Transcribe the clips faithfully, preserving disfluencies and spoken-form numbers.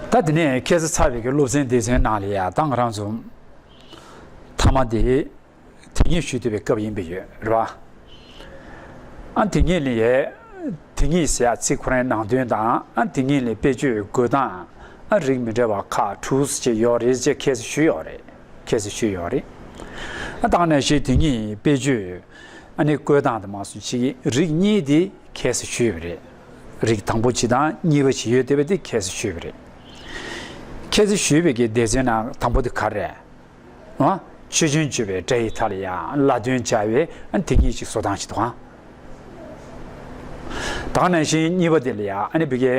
ད་དེ་ནས་ཁ་སང་ཚར་བའི་གི་སློབ་ཚན་སྡེ་ཚན་ནང་ལ་ཡ་ད་ང་རང་ཚོ་མཐའ་མ་དེ་དེ་ཉིད་ཞུ་ཐུབ་པའི་སྐབས་ཡིན་པ་ཡོད་རེད་བ། ཨ་དེ་ཉིད་ལ་ཡ་དེ་ཉིད་ཟེར་ཡ་ཚིག་ཁོ་རའི་ནང་དོན་དང་ཨ་དེ་ཉིད་ལ་དཔེ་བརྗོད་འགོད་སྟངས་ཨ་རིགས་མི་འདྲ་བ་ཁག་དྲུག་ཅིག་ཡོད་རེད་ཅེས་ཁ་སང་ཞུས་ཡོད་རེད། ཁ་སང་ཞུས་ཡོད་རེད། ཨ་ད་ག་ནང་བཞིན་དེ་ཉིད་དཔེ་བརྗོད་ཨ་ནི་བཀོད་སྟངས་དེ་མ་སོང་ཅིག་རིགས་གཉིས་དེ་ཁ་སང་ཞུས་པ་རེད། རིགས་དང་པོ་གཅིག་དང་གཉིས་པ་གཅིག་ཡོད་བསྡད་པ་དེ་ཁ་སང་ཞུས་པ་རེད། ཁ་སང་ཞུས་པའི་གི་སྡེ་ཚན་ནང་དང་པོ་དེ་ག་རེ་རེད། ཨ་ཆོས་ཅན་བརྗོད་པའི་སྒྲ་ཡི་མཐའ་ལ་ཡང་ལ་དོན་སྦྱར་བའི་ཨ་དེ་ཉིད་ཅིག་བཟོ་སྟངས་ཅིག་འདུག་ཨ། ད་ག་ནང་བཞིན་གཉིས་པ་དེ་ལ་ཡང་ཨ་ནི་བི་གའི་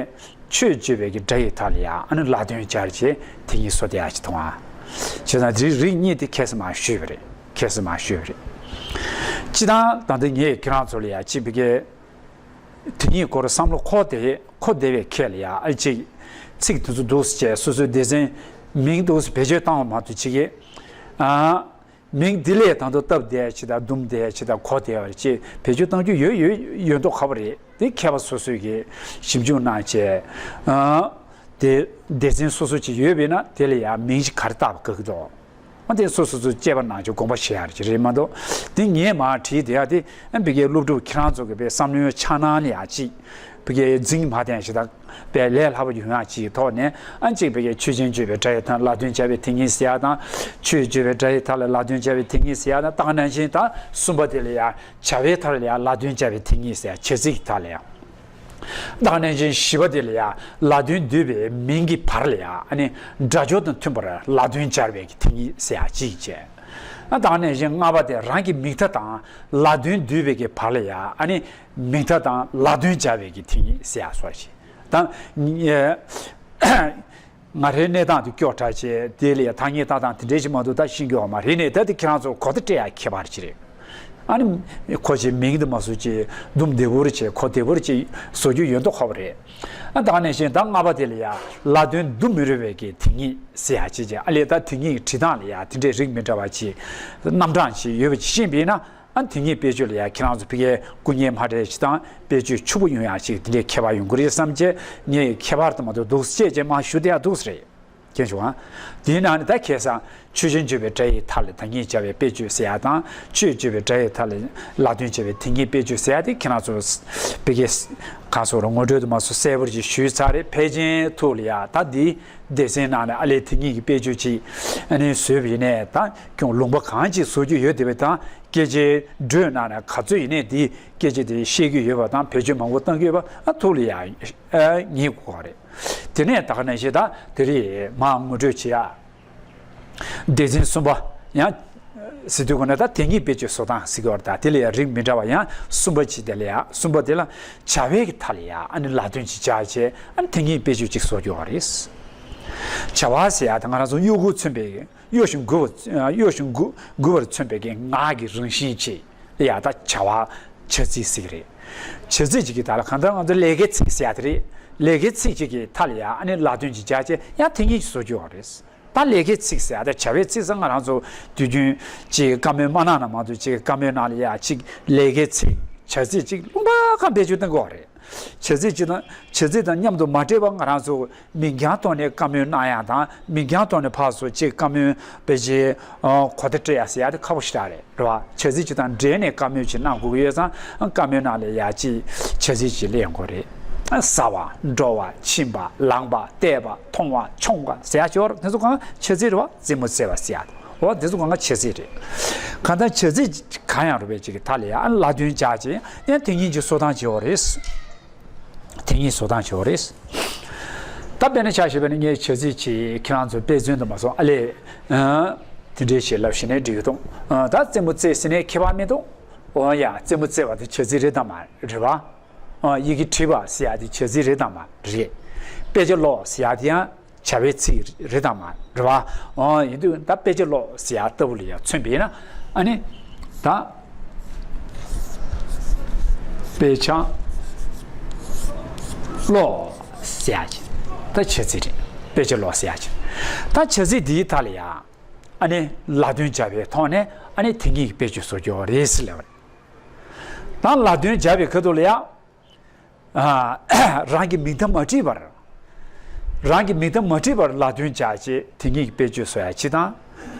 ཆོས་བརྗོད་པའི་གི་སྒྲ་ཡི་མཐའ་ལ་ཡང་ཨ་ནི་ལ་དོན་སྦྱར་བྱས་དེ་ཉིད་བཟོ་བསྡད་ཡ་ཅིག་འདུག་ཨ། བྱས་ཙང་དེ་རིགས་གཉིས་དེ་ཁ་སང་མར་ཞུས་པ་རེད། ཁ་སང་མར་ཞུས་པ་རེད། སྤྱིར་བཏང་ད་ལྟ་ངས་ཁྱེད་རང་ཚོ་ལ་ཡང་ཅིག་བི་གའི་དེ་ཉིད་སྐོར་བསམ་བློ་འཁོར་བསྡད་འཁོར་བསྡད་པའི་ཁེ་ལ་ཡ་ཨ་ཅིག་ཚིག་དེ་ཚོ་འདུག་སེ་བྱས་སོ་སོའི་སྡེ་ཚན་མིང་འདུག་སེ་བེད་སྤྱོད་བཏང་བ་མ་གཏོགས་ཅིག་གིས་ཨ་མིང་འདི་ལས་ད་དུང་སྟབས་བདེ་ཅིག་དང་སྡུག་བདེ་ཅིག་དང་གོ་བདེ་བ་ཅིག་བེད་སྤྱོད་གཏང་རྒྱུ་ཡོད་ཡོད་ཡོད་མདོག་ཁ་པོ་རེད། དེ་མཁས་པ་སོ་སོས་ཀྱིས་ཞིབ་འཇུག་གནང་བྱས་ཨ་དེ་སྡེ་ཚན་སོ་སོ་ཅིག་ཡོད་པས་ན་དེ་ལ་ཡ་མིང་ཅིག་ག་རེ་བཏགས་པ་དགའ་གི་འདུག་ཨ་དེ་སོ་སོ་ཚོ་དཔྱད་པ་གནང་ཆོག་དགོངས་པ་བཞེས་ཡ་རེད་མ་གཏོགས་དེ་ངས་མར་བྲིས་བསྡད་ཡ་དེ་ཨ་བི་གའི་སློབ་ཕྲུག་ཁྱེད་རང་ཚོ་གི་བའི་བསམ་བློའི་འཆར་སྣང་ལ་ཡ་ཅིག་བི་གའི་འཛིན་མ་ཐེངས་ཤིག་དང་བའི་ལས་སླ་པོ་ཡོང་ཡ་ཅིག་གི་ཐོག་ནས་ཨ་ཅིག་བི་གའི་ཆོས་ཅན་བརྗོད་པའི་སྒྲ་ཡི་མཐའ་ལ་དོན་སྦྱར་བའི་དེ་ཉིད་ཟེར་ཡ་དང་ཆོས་བརྗོད་པའི་སྒྲ་ཡི་མཐའ་ལ་ལ་དོན་སྦྱར་བའི་དེ་ཉིད་ཟེར་ཡ་དང་ད་ག་ནང་བཞིན་ད་གསུམ་པ་དེ་ལ་ཡ་བྱ་བའི་མཐའ་ལ་ཡ་ལ་དོན་སྦྱར་བའི་དེ་ཉིད་ཟེར་ཡ་བྱ་ཚིག་གི་མཐའ་ལ་ཡ། བདག་གནས་ཅན་བཞི་པ་དེ་ལ་ཡང་ལ་དོན་བསྡུས་པའི་མིང་གི་བར་ལ་ཡང་ཨ་ནི་སྒྲ་སྦྱོར་དང་མཐུན་པར་ལ་དོན་སྦྱར་བའི་གི་དེ་ཉིད་ཟེར་ཡ་གཅིག་བྱས། ཨ་བདག་གནས་ཅན་ལྔ་པ་དེ་རང་གི་མིང་མཐའ་དང་ལ་དོན་བསྡུས་པའི་གི་བར་ལ་ཡང་ཨ་ནི་མིང་མཐའ་དང་ལ་དོན་སྦྱར་བའི་གི་དེ་ཉིད་ཟེར་ཡ་སོགས་ཤིག་དང་། ང་རའི་གནས་སྟངས་དེ་སྐྱོ་དྲགས་བྱས་དེ་ལ་ཐ་སྙད་བཏགས་སྟངས་དེ་འདྲའི་ཞིག་མ་གཏོགས་ད་ཤེས་རྒྱུ་ཡོད་མ་རེད་ནས་ད་དེ་ཁྱེད་རང་ཚོ་གོ་བརྡ་སྤྲད་ཡ་ཁྱད་པར་ཅིག་རེད། ཨ་ནི་ཁོ་ཅིག་མིང་དེ་མ་སུ་ཅིག་སྡུག་བདེ་པོ་རེད་བྱས་གོ་བདེ་པོ་རེད་བྱས་བཟོ་རྒྱུ་ཡོད་མདོག་ཁ་པོ་རེད། ཨ་ད་ག་ནང་བཞིན་ད་ལྔ་པ་དེ་ལ་ཡ་ལ་དོན་བསྡུ་མི་རུང་བའི་གི་དེ་ཉིད་ཟེར་ཡ་ཅིག་ཅིག་ཨ་ལས་ད་དེ་ཉིད་བྲིས་སྟངས་ལ་ཡ་དེ་འདྲའི་རིགས་མི་འདྲ་བ་ཅིག་རྣམ་གྲངས་ཅིག་ཡོད་པ་ཅིག་ཤེས་པས་ན། ཨ་དེ་ཉིད་དཔེ་བརྗོད་ལ་ཡ་ཁྱེད་རང་ཚོ་ཕ་གིའི་སྐུ་ངལ་མ་འཕྲད་ཅིག་དང་དཔེ་བརྗོད་ཕྱུག་པོ་ཡོང་ཡ་ཅིག་དེ་འདྲའི་ཁྱད་པར་ཡོང་གི་རེད་བསམ་བྱས་ངས་ཁྱད་པར་དུ་མ་གཏོགས་འདུག་སེ་བྱས་མ་ཞུ་བསྡད་ཡ་འདུག་སེ་རེད། མཁྱེན་བྱུང་ཨ། དེའི་ནང་ནས་ད་ཁ་སང་ཆོས་ཅན་བརྗོད་པའི་སྒྲ་ཡི་མཐའ་ལ་དེ་ཉིད་སྦྱར་བའི་དཔེ་བརྗོད་ཟེར་ཡ་དང་ཆོས་བརྗོད་པའི་སྒྲ་ཡི་མཐའ་ལ་ལ་དོན་སྦྱར་བའི་དེ་ཉིད་དཔེ་བརྗོད་ཟེར་ཡ་དེ་ཁྱེད་རང་ཚོ་ཕ་གིའི་ག་སོགས་ར་ངོ་སྤྲོད་དུ་མ་སོགས་གསལ་པོར་ཅིག་ཞུས་ཚར་རེད། ཕལ་ཆེར་ཐུགས་ལ་ཡ་ད་འདི་སྡེ་ཚན་ནང་ནས་ཨ་ལས་དེ་ཉིད་ཀྱི་དཔེ་བརྗོད་ཅིག་ཨ་ནི་བཟོས་པ་ཡིན་ནའི་ད་ཁྱོད་ལུང་པ་གང་ཅིག་བཟོ་རྒྱུ་ཡོད་བསྡད་པ་དང་སྐད་ཆའི་འགྲོས་ནང་ནས་ག་ཚོད་ཡིན་ནའི་འདི་སྐད་ཆ་དེ་བཤད་རྒྱུ་ཡོད་པ་དང་བེད་སྤྱོད་མང་པོ་གཏང་རྒྱུ་ཡོད་པ་ཨ་ཐུགས་ལ་ཡ་ཨ་ངེས་དགོས་པ་རེད། དེ་ནས་ད་ག་ནང་བཞིན་ད་དེ་རིང་མར་ངོ་སྤྲོད་བྱེད་ཡ། སྡེ་ཚན་གསུམ་པ་ཡང་ཟེར་དུས་གོ་ན་ད་དེ་ཉིད་དཔེ་བརྗོད་བཟོ་སྟངས་ཟེར་གྱི་ཡོད་རེད། ད་དེ་ལ་ཡང་རིགས་མི་འདྲ་བ་ཡང་གསུམ་པ་ཅིག་དེ་ལ་ཡང་གསུམ་པ་དེ་ལ་བྱ་བའི་གི་མཐའ་ལ་ཡང་ཨ་ནི་ལ་དོན་ཅིག་སྦྱར་བྱས་ཨ་ནི་དེ་ཉིད་དཔེ་བརྗོད་ཅིག་བཟོ་རྒྱུ་ཡོད་རེད། བྱ་བ་ཟེར་ཡ་ད་ང་རང་ཚོ་གཡོ་འགུལ་མཚོན་པའི་གཡོ་ཞིང་འགུལ་བ་གཡོ་ཞིང་འགུལ་འགུལ་བར་མཚོན་པའི་གི་ངག་གི་རང་བཞིན་ཅིག་ལ་ཡང་ད་བྱ་བ་བྱ་ཚིག་ཟེར་གི་རེད། བྱ་ཚིག་ཅིག་གི་ད་ལ་གང་ལྟར་ང་ཚོ་ལས་ཀའི་ཚིག་ཟེར་ཡ་དེ་རེད། ལས་ཀའི་ཚིག་ཅིག་གི་མཐའ་ལ་ཡང་ཨ་ནི་ལ་དོན་ཅིག་སྦྱར་བྱས་ཡང་དེ་ཉིད་ཀྱིས་བཟོ་རྒྱུ་ཡོད་རེད། ད་ལས་ཀའི་ཚིག་ཟེར་ཡ་ད་བྱ་བའི་ཚིག་ཟེར་ང་རང་ཚོ་དུས་རྒྱུན་ཅིག་བཀའ་མོལ་མ་གནང་ན་མ་གཏོགས་ཅིག་བཀའ་མོལ་ནང་ལ་ཡ་ཅིག་ལས་ཀའི་ཚིག་བྱ་ཚིག་ཅིག་ལུང་པ་གང་བེད་སྤྱོད་གཏོང་གི་ཡོད་རེད། བྱ་ཚིག་ཅིག་དང་བྱ་ཚིག་དང་མཉམ་དུ་མ་འདྲེས་པ་ང་རང་ཚོ་མིང་རྐྱང་ཐོག་ནས་བཀའ་མོལ་གནང་ཡ་དང་མིང་རྐྱང་ཐོག་ནས་ཕར་ཚུར་ཅིག་བཀའ་མོལ་དཔེ་ཆའི་གོ་བརྡ་སྤྲད་ཡ་ཟེར་ཡ་དེ་ཁག་པོ་ཞེ་དྲག་རེད། རེད་བ། བྱ་ཚིག་ཅིག་དང་འབྲེལ་ནས་བཀའ་མོལ་ཅིག་གནང་དགོས་ཀྱི་ཡོད་ཙང་བཀའ་མོལ་ནང་ལ་ཡ་ཅིག་བྱ་ཚིག་ཅིག་ལེན་དགོས་རེད། ཟ་བ། འགྲོ་བ། ཕྱིན་པ། ལངས་པ། བལྟས་པ། མཐོང་བ། མཆོང་བ་ཟེར་ཡ་ཅིག་ཡོད་རེད། དེ་ཚོ་གང་རྩེད་མོ་རྩེ་བ་ཟེར་ཡ་དེ། འོ་དེ་ཚོ་གང་བྱ་ཚིག་རེད། གང་ལྟར་བྱ་ཚིག་གང་ཡང་རུང་བའི་ཅིག་གི་མཐའ་ལ་ཡ་ཨ་ལ་དོན་སྦྱར་ཅིག་ཡང་དེ་ཉིད་ཀྱི་བཟོ་སྟངས་ཅིག་ཡོད་རེད། དེ་ཉིད་བཟོ་སྟངས་བྱེད་པ་རེད། ད་དཔེར་ན་ཆ་བཞག་པ་ན་ངས་བྱ་ཚིག་ཅིག་ཁྱེད་རང་ཚོ་དཔེ་མཚོན་དུ་མ་སོང་ཨ་ལས། དེ་འདྲའི་ཞིག་ལབ་ཤེས་ནས་འགྲིག་གི་འདུག་ད་རྩེད་མོ་རྩེ་ཟེར་ནས་ཁྱད་པར་མི་འདུག་འོ་ཡ་རྩེད་མོ་རྩེ་བ་དེ་བྱ་ཚིག་རེད་དམ་མ་རེད་བ། ཡི་གེ་བྲིས་པ་ཟེར་ཡ་དེ་བྱ་ཚིག་རེད་དམ་མ་རེད། དཔེ་ཆ་ཀློག་ཟེར་ཡ་དེ་ཡང་བྱ་བའི་ཚིག་རེད་དམ་མ་རེད་བ། ཡིན་དུས་ད་དཔེ་ཆ་ཀློག་ཟེར་ཡ་ལྟ་བུ་ལ་ཡ་མཚོན་པས་ན་ཨ་ནི། ད། དཔེ་ཆ་ཀློག་ཟེར་ཡ་ཅིག་ད་བྱ་ཚིག་རེད། དཔེ་ཆ་ཀློག་ཟེར་ཡ་ཅིག་ད་བྱ་ཚིག་འདིའི་མཐའ་ལ་ཡ། ཨ་ནི་ལ་དོན་སྦྱར་བའི་ཐོག་ནས་ཨ་ནི་དེ་ཉིད་ཀྱི་དཔེ་བརྗོད་བཟོ་རྒྱུ་རེད་ཟེར་ལབ་པ་རེད། ད་ལ་དོན་སྦྱར་བའི་ཁ་ཐུག་ལ་ཡ། རང་གི་མིང་མཐའ་མ་བྲིས་པར། རང་གི་མིང་མཐའ་མ་བྲིས་པར་ལ་དོན་སྦྱར་བྱས་དེ་ཉིད་ཀྱི་དཔེ་བརྗོད་བཟོ་ཡ་གཅིག་དང་།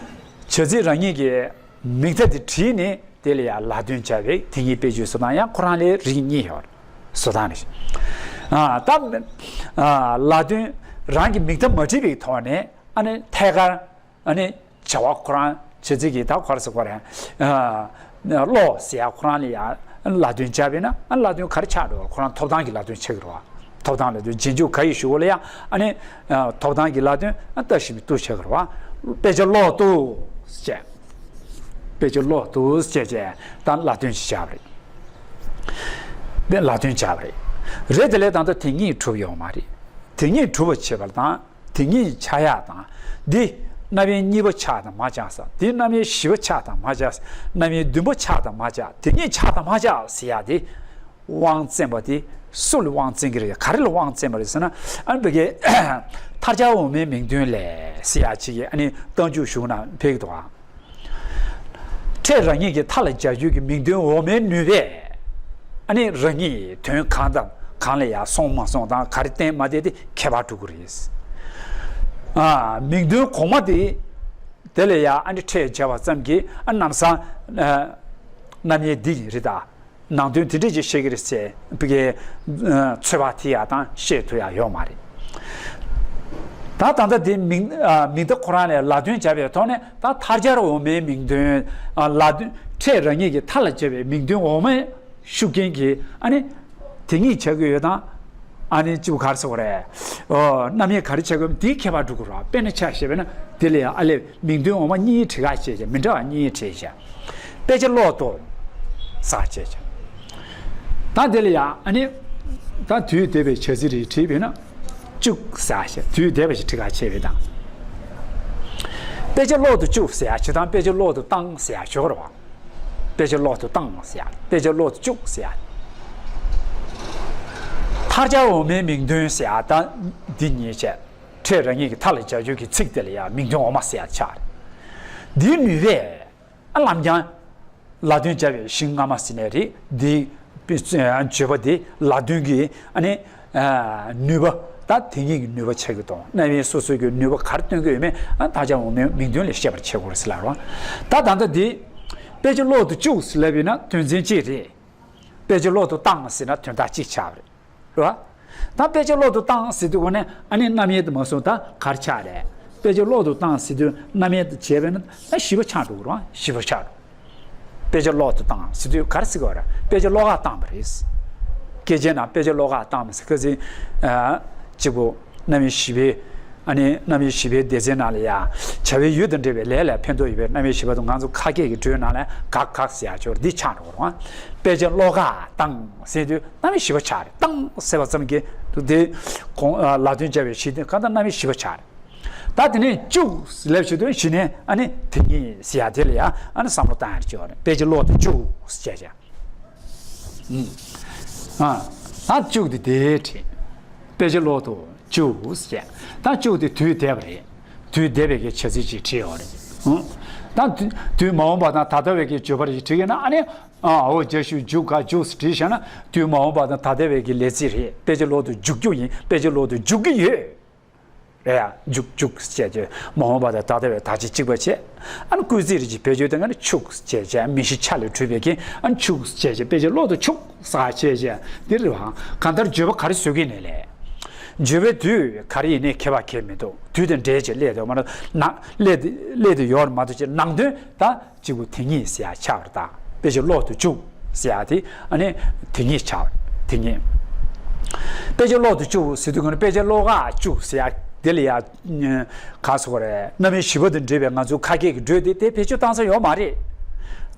བྱ་ཚིག་རང་ཉིད་ཀྱི་མིང་མཐའ་དེ་བྲིས་ནས་དེ་ལ་ཡང་ལ་དོན་སྦྱར་བའི་དེ་ཉིད་དཔེ་བརྗོད་བཟོ་སྟངས་ཡང་ཁོ་རང་ལ་རིགས་གཉིས་ཡོད། བཟོ་སྟངས་རེད། ཨ་ད་ཨ་ལ་དོན་རང་གི་མིང་མཐའ་མ་བྲིས་པའི་ཐོག་ནས་ཨ་ནི་ཐད་ཀར་ཨ་ནི་བྱ་བ་ཁོ་རང་བྱ་ཚིག་གི་ད་ག་རེ་ཟེར་དགོས་རེད། ཨ་ཀློག་ཟེར་ཡ་ཁོ་རང་ལ་ཡང་ལ་དོན་སྦྱར་བས་ན་ཨ་ལ་དོན་ག་རེ་ཆགས་འགྲོ་བ། ཁོ་རང་ཐོབ་ཐང་གི་ལ་དོན་ཆགས་ཀྱི་རེད་བ། ཐོབ་ཐང་ལ་དོན་རྗེས་འཇུག་ག་ཡི་ཞུ་བ་ལ་ཡང་ཨ་ནི་ཨ་ཐོབ་ཐང་གི་ལ་དོན་ཨ་ལྟ་ཞིབ་མི་ཏུ་ཆགས་ཀྱི་རེད་བ། དཔེ་ཆ་ཀློག་ཏུ་བྱས། དཔེ་ཆ་ཀློག་ཏུ་བྱས་བྱས་ད་ལ་དོན་ཞིག་བྱས་པ་རེད། དེ་ལ་དོན་བྱས་པ་རེད། རེད་དེ་ལས་ད་ལྟ་དེ་གཉིས་གྲུབ་ཡོད་མ་རེད། དེ་གཉིས་གྲུབ་པ་བྱེད་པ་དང་དེ་གཉིས་ཆགས་ཡག་དང་། འདི་རྣམ་དབྱེ་གཉིས་པ་ཆགས་དང་མ་ཆགས་ས། འདི་རྣམ་དབྱེ་བཞི་པ་ཆགས་དང་མ་ཆགས། རྣམ་དབྱེ་བདུན་པ་ཆགས་དང་མ་ཆགས། དེ་གཉིས་ཆགས་དང་མ་ཆགས་ཟེར་ཡག་དེ་དབང་བཙན་པ་དེ་སུ་ལ་དབང་བཙན་གྱི་རེད། ག་རེ་ལ་དབང་བཙན་པ་རེད་ཟེར་ན། ཨ་ནི་བི་གའི་མཐར་སྦྱར་འོག་མའི་མིང་དོན་ལས་ཟེར་ཡག་ཅིག་གི་ཨ་ནི་རྟགས་འཇུག་ཞུགས་ན་ཕེག་འདུག་ཨ། ཕྲད་རང་ཉིད་ཀྱི་མཐའ་ལ་སྦྱར་རྒྱུ་གི་མིང་དོན་འོག་མའི་ནུས་པས་ཨ་ནི་རང་ཉིད་དོན་གང་དང་གང་ལ་ཡང་སོང་མ་སོང་དང་ག་རེ་བསྟན་མ་བསྟན་དེ་ཁྱད་པར་འགྲོ་གི་རེད། ཨ་མིང་དོན་གོང་མ་དེ་དེ་ལ་ཡང་ཨ་ནི་ཕྲད་བྱས་པ་ཙམ་གྱིས་ཨ་ནམ་སང་ཨ་རྣམ་དབྱེ་འདི་ཡིན་རེད་ད། ནང་དོན་དེ་འདྲ་ཅིག་བཤད་ཀྱི་རེད་ཟེར་བི་གའི་ཚོད་དཔག་དེ་ཡག་དང་བཤད་ཐུབ་ཡག་ཡོད་མ་རེད། ད་ད་ལྟ་དེ་མིང་ཨ་མིང་མཐའ་ཁོ་རང་ལ་ལ་དོན་སྦྱར་བའི་ཐོག་ནས་ད་མཐར་སྦྱར་འོག་མའི་མིང་དོན་ཨ་ལ་དོན་ཕྲད་རང་ཉིད་ཀྱི་མཐའ་ལ་སྦྱར་བའི་མིང་དོན་འོག་མའི་ཤུགས་རྐྱེན་གྱིས་ཨ་ནི་དེ་གཉིས་ཆགས་ཀྱི་ཡོད་དང་། ཨ་ནི་གཅིག་པུ་ག་རེ་ཟེར་དགོས་རེད། ཨོ་རྣམ་དབྱེ་ག་རེ་ཆགས་ཀྱི་ཡོད་དེའི་ཁྱད་པར་འགྲོ་གི་རེད། དཔེར་ན་ཆ་བཞག་པ་ན་དེ་ལ་ཡང་ཨ་ལས། མིང་དོན་འོག་མ་གཉིས་བྲིས་ཁ་བྱས་བྱས། མི་འདྲ་བ་གཉིས་བྲིས་བྱས། དཔེ་ཆ་ཀློག་ཏུ་ཟེར་བྱས་བྱས། ད་དེ་ལ་ཡང་ཨ་ནི་ད་དུས་འདས་པའི་བྱ་ཚིག་རེ་བྲིས་པས་ན་བཅུག་ཟེར་བྱས། དུས་འདས་པ་ཞིག་བྲིས་ཁ་བྱས་པས་དང་། དཔེ་ཆ་ཀློག་ཏུ་བཅུག་ཟེར་བྱས་དང་དཔེ་ཆ་ཀློག་ཏུ་བཏང་ཟེར་བྱས་ཡོད་རེད་བ། དཔེ་ཆ་ཀློག་ཏུ་བཏང་ཟེར་བྱས། དཔེ་ཆ་ཀློག་ཏུ་བཅུག་ཟེར་བྱས། མཐར་སྦྱར་འོག་མའི་མིང་དོན་ཟེར་བྱས་ད་འདི་གཉིས་བྱས། ཕྲད་རང་ཉིད་ཀྱི་མཐའ་ལ་སྦྱར་རྒྱུ་གི་ཚིག་དེ་ལ་ཡང་མིང་དོན་འོག་མ་ཟེར་ཡག་ཆགས་རེད། འདིའི་ནུས་པས་ཨ་ལམ་རྐྱང་ལ་དོན་སྦྱར་བའི་ཞིང་སྔ་མ་ཟེར་ནས་རེད། འདི་བརྗོད་པ་འདི་ལ་དོན་གྱི་ཨ་ནི་ནུས་པ་ད་དེ་ཉིད་ཀྱི་ནུས་པ་ཆགས་ཀྱི་འདུག་རྣམ་དབྱེ་སོ་སོའི་གི་ནུས་པ་ག་རེ་སྟོན་གྱི་ཡོད་མེད་ཨ་མཐར་སྦྱར་འོག་མའི་མིང་དོན་ལས་ཤེས་པར་བྱེད་དགོས་རེད་ཟེར་ལབ་རོགས། ད་ད་ལྟ་འདི་དཔེ་ཆ་ཀློག་ཏུ་བཅུག་ཟེར་ལབ་ཡིན་ན་དོན་ཚན་གཅིག་རེད། དཔེ་ཆ་ཀློག་ཏུ་བཏང་ཟེར་ན་དོན་དག་གཅིག་ཆགས་པ་རེད། རེད་བ། ད་དཔེ་ཆ་ཀློག་ཏུ་བཏང་ཟེར་དུས་གོ་ནས་ཨ་ནི་རྣམ་དབྱེ་དུ་མ་སོང་ད་གར་ཆགས་རེད། དཔེ་ཆ་ཀློག་ཏུ་བཏང་ཟེར་དུས་རྣམ་དབྱེ་དུ་བྱས་པས་ན་ད་བཞི་པ་ཆགས་འགྲོ་གི་རེད་བ། བཞི་པ་ཆགས་འགྲོ། དཔེ་ཆ་ཀློག་ཏུ་བཏང་ཟེར་དུས་ག་རེ་ཟེར་དགོས་རེད། དཔེ་ཆ་ཀློག་ག་བཏང་བ་རེད། སྐད་ཆའི་ནང་དཔེ་ཆ་ཀློག་ག་བཏང་བ་ཟེར་ཁ་སང་ཨ་གཅིག་པོ་རྣམ་དབྱེ་བཞི་པའི་ཨ་ནི་རྣམ་དབྱེ་བཞི་པའི་སྡེ་ཚན་ནང་ལ་ཡ་བྱ་བའི་ཡུལ་དང་འབྲེལ་བའི་ལས་ལ་ཕན་ཐོགས་ཡོད་པའི་རྣམ་དབྱེ་བཞི་པ་དང་ང་ཚོ་ཁ་སྐད་ཀྱི་འགྲོས་ནང་ལ་ག་ག་ཟེར་ཡ་ཅོར་འདི་ཆགས་འགྲོ་གི་རེད་བ། དཔེ་ཆ་ཀློག་ག་བཏང་ཟེར་དུས་རྣམ་དབྱེ་བཞི་པ་ཆགས་རེད། བཏང་ཟེར་བ་ཙམ་གྱིས་དེ་གོང་ལ་དོན་སྦྱར་བའི་གཞི་དེ་གང་ལྟར་རྣམ་དབྱེ་བཞི་པ་ཆགས་རེད། ད་དེ་ནས་བཅུག་ལབ་བྱེད་དུས་གཞི་ནས་ཨ་ནི་དེ་ཉིད་ཟེར་ཡ་དེ་ལ་ཡ་ཨ་ནི་བསམ་བློ་བཏང་ཡ་ཅིག་ཡོད་རེད། དཔེ་ཆ་ཀློག་ཏུ་བཅུག་ཟེར་བྱས། ཨ་ད་བཅུག་དེ་དེ་བྲིས། དཔེ་ཆ་ཀློག་ཏུ་བཅུག་ཟེར། ད་བཅུག་དེ་དུས་འདས་པ་རེད། དུས་འདས་པའི་གི་བྱ་ཚིག་ཅིག་བྲིས་ཡོད་རེད། ཨང་། ད་དུས་དུས་མ་འོངས་པ་དང་ད་ལྟ་བའི་གི་བརྗོད་པ་རེ་ཞིག་བྲིས་ཡོད་ན་ཨ་ནི་ཨ་འོ་རྒྱ་ཤུ་རྒྱུག་ག་རྒྱུག་ཟེར་བྲིས་བཞག་ན་དུས་མ་འོངས་པ་དང་ད་ལྟ་བའི་གི་ལས་ཚིག་རེད། དཔེ་ཆ་ཀློག་ཏུ་རྒྱུག་རྒྱུ་ཡིན། དཔེ་ཆ་ཀློག་ཏུ་རྒྱུག་གི་ཡོད། རེད་ཡ། རྒྱུག་རྒྱུག་བྱས་ཏེ་མ་འོངས་པ་དང་ད་ལྟ་བའི་ད་ཅི་གཅིག་པ་བྱས། ཨ་ནི་སྐུལ་ཚིག་རེ་ཅིག་བེད་སྤྱོད་བཏང་ན་ནི་ཆུག་བྱས་བྱས་མི་ཤི་ཆ་ལས་གྲུབ་པའི་གི་ཨ་ནི་ཆུག་བྱས་བྱས་དཔེ་ཆ་ཀློག་ཏུ་ཆུག་ཟེར་བྱས་བྱས་འདི་རེད་བ། གང་ལྟར་བརྗོད་པ་ག་རེ་བཟོ་གི་ནས་ལས། བརྗོད་པའི་དུས་ག་རེ་ཡིན་ནའི་ཁྱད་པར་གང་ཡང་མི་འདུག་དུས་དང་འབྲེལ་བྱས་སླེབས་དེ་མ་གཏོགས་ནང་སླེབས་དེ་སླེབས་དེ་ཡོད་མ་གཏོགས་ཅིག་ནང་དོན་ད། གཅིག་པུ་དེ་ཉིད་ཟེར་ཡ་ཆགས་པར་གདའ། དཔེ་ཆ་ཀློག་ཏུ་བཅུག་ཟེར་ཡ་དེ་ཨ་ནི་དེ་ཉིད་ཆགས་པ་དེ་ཉིད། དཔེ་ཆ་ཀློག་ཏུ་བཅུག་ཟེར་དུས་གང་ལ་དཔེ་ཆ་ཀློག་ག་བཅུག་ཟེར་ཡ་དེ་ལ་ཡ་ག་ཟེར་དགོས་རེད། རྣམ་དབྱེ་བཞི་པ་དང་འབྲེལ་བའི་ང་ཚོ་ཁ་སྐད་ཀྱི་འགྲོས་དེ་དེ་བེད་སྤྱོད་བཏང་ས་ཡོད་མ་རེད།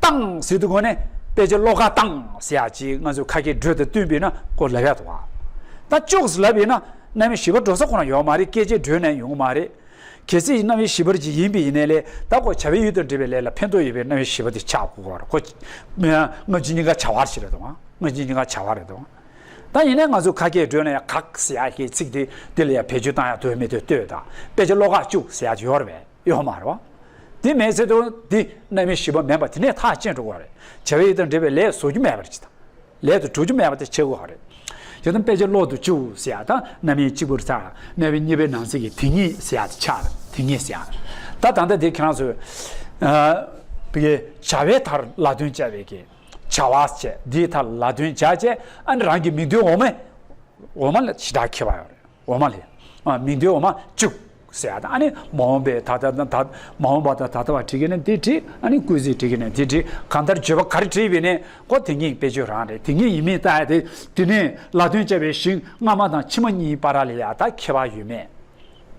བཏང་ཟེར་དུས་གང་ནས་དཔེ་ཆ་ཀློག་ག་བཏང་ཟེར་ཡ་ཅིག་ང་ཚོ་ཁ་སྐད་འགྲོས་དང་བསྟུན་པས་ན་ཁོ་ལབ་ཡ་འདུག་བ། ད་བཅུག་ཟེར་ལབ་ཡིན་ན་རྣམ་དབྱེ་བཞི་པ་འགྲོ་ས་ཁོ་རང་ཡོད་མ་རེད། སྐད་ཆའི་འགྲོས་ནས་ཡོང་མ་རེད། གལ་སྲིད་རྣམ་དབྱེ་བཞི་པར་ཅིག་ཡིན་པ་ཡིན་ནའི་ལས་ད་ཁོ་བྱ་བའི་ཡུལ་དང་འབྲེལ་བའི་ལས་ལ་ཕན་ཐོགས་ཡོད་པའི་རྣམ་དབྱེ་བཞི་པ་དེ་ཆགས་དགོས་པ་རེད། ཁོ་སྔ་ཕྱི་གཉིས་ཀ་བྱ་བ་ཞིག་རེད་དང་། སྔ་ཕྱི་གཉིས་ཀ་བྱ་བ་རེད་དང་། ད་ཡིན་ནའི་ང་ཚོ་ཁ་སྐད་འགྲོས་ནས་ཡང་གག་ཟེར་ཡ་གི་ཚིག་དེ་དེ་ལ་ཡང་བེད་སྤྱོད་བཏང་ཡ་འདོད་མི་འདོད་ལྟོས་དང་། དཔེ་ཆ་ཀློག་ག་བཅུག་ཟེར་ཡ་ཡོད་རེད་པས། ཡོད་མ་རེད་བ། དེ་མེད་ཚེ་དུ་དེ་རྣམ་དབྱེ་བཞི་པ་མིན་པ་དེ་ནས་ཐག་བཅད་འགྲོ་དགོས་རེད། བྱ་བའི་ཡུལ་དང་འབྲེལ་བའི་ལས་བཟོ་རྒྱུ་མེད་པར་ཅིག་དང་། ལས་དུ་གྲུབ་རྒྱུ་མེད་པ་དེ་བྱེད་དགོས་པ་རེད། དེ་དང་དཔེ་བྱད་ཀློག་ཏུ་བཅུག་ཟེར་ཡ་ད་རྣམ་དབྱེ་གཅིག་པུར་ཚར་སྨྲ་བའི་གཉིས་པའི་ནང་གསེས་ཀྱི་དེ་ཉིད་ཟེར་ཡ་དེ་ཆགས་དེ་ཉིད་ཟེར་ཡ། ད་ད་ལྟ་དེ་ཁྱེད་རང་ཚོས་ཨ་བི་བྱ་བའི་མཐར་ལ་དོན་སྦྱར་བའི་གི་བྱ་བ་བྱས་འདིའི་མཐར་ལ་དོན་སྦྱར་བྱས་ཨ་ནི་རང་གི་མིང་དོན་འོག་མའི་འོག་མ་ལ་ཞེ་དྲག་ཁྱད་པར་ཡོད་རེད། འོག་མ་ལ་ཡ། ཨ་མིང་དོན་འོག་མ་བཅུག་ཟེར་ཡ་དང་ཨ་ནི་མ་འོངས་པའི་ད་ལྟ་དང་ད་མ་འོངས་པ་དང་ད་ལྟ་བ་བྲིས་ཀྱི་ནས་འདི་བྲིས་ཨ་ནི་སྐུལ་ཚིག་བྲིས་ཀྱི་ནས་འདི་བྲིས་གང་ལྟར་བརྗོད་པ་ག་རེ་བྲིས་པས་ནས་ཁོ་དེ་ཉིད་དཔེ་བརྗོད་རང་རེད། དེ་ཉིད་ཡིན་མིན་ལྟ་ཡ་དེ་དེ་ནས་ལ་དོན་སྦྱར་བའི་ཞིང་སྔ་མ་དང་ཕྱི་མ་གཉིས་བར་ལ་ཡ་ད་ཁྱད་པར་ཡོད་མེད་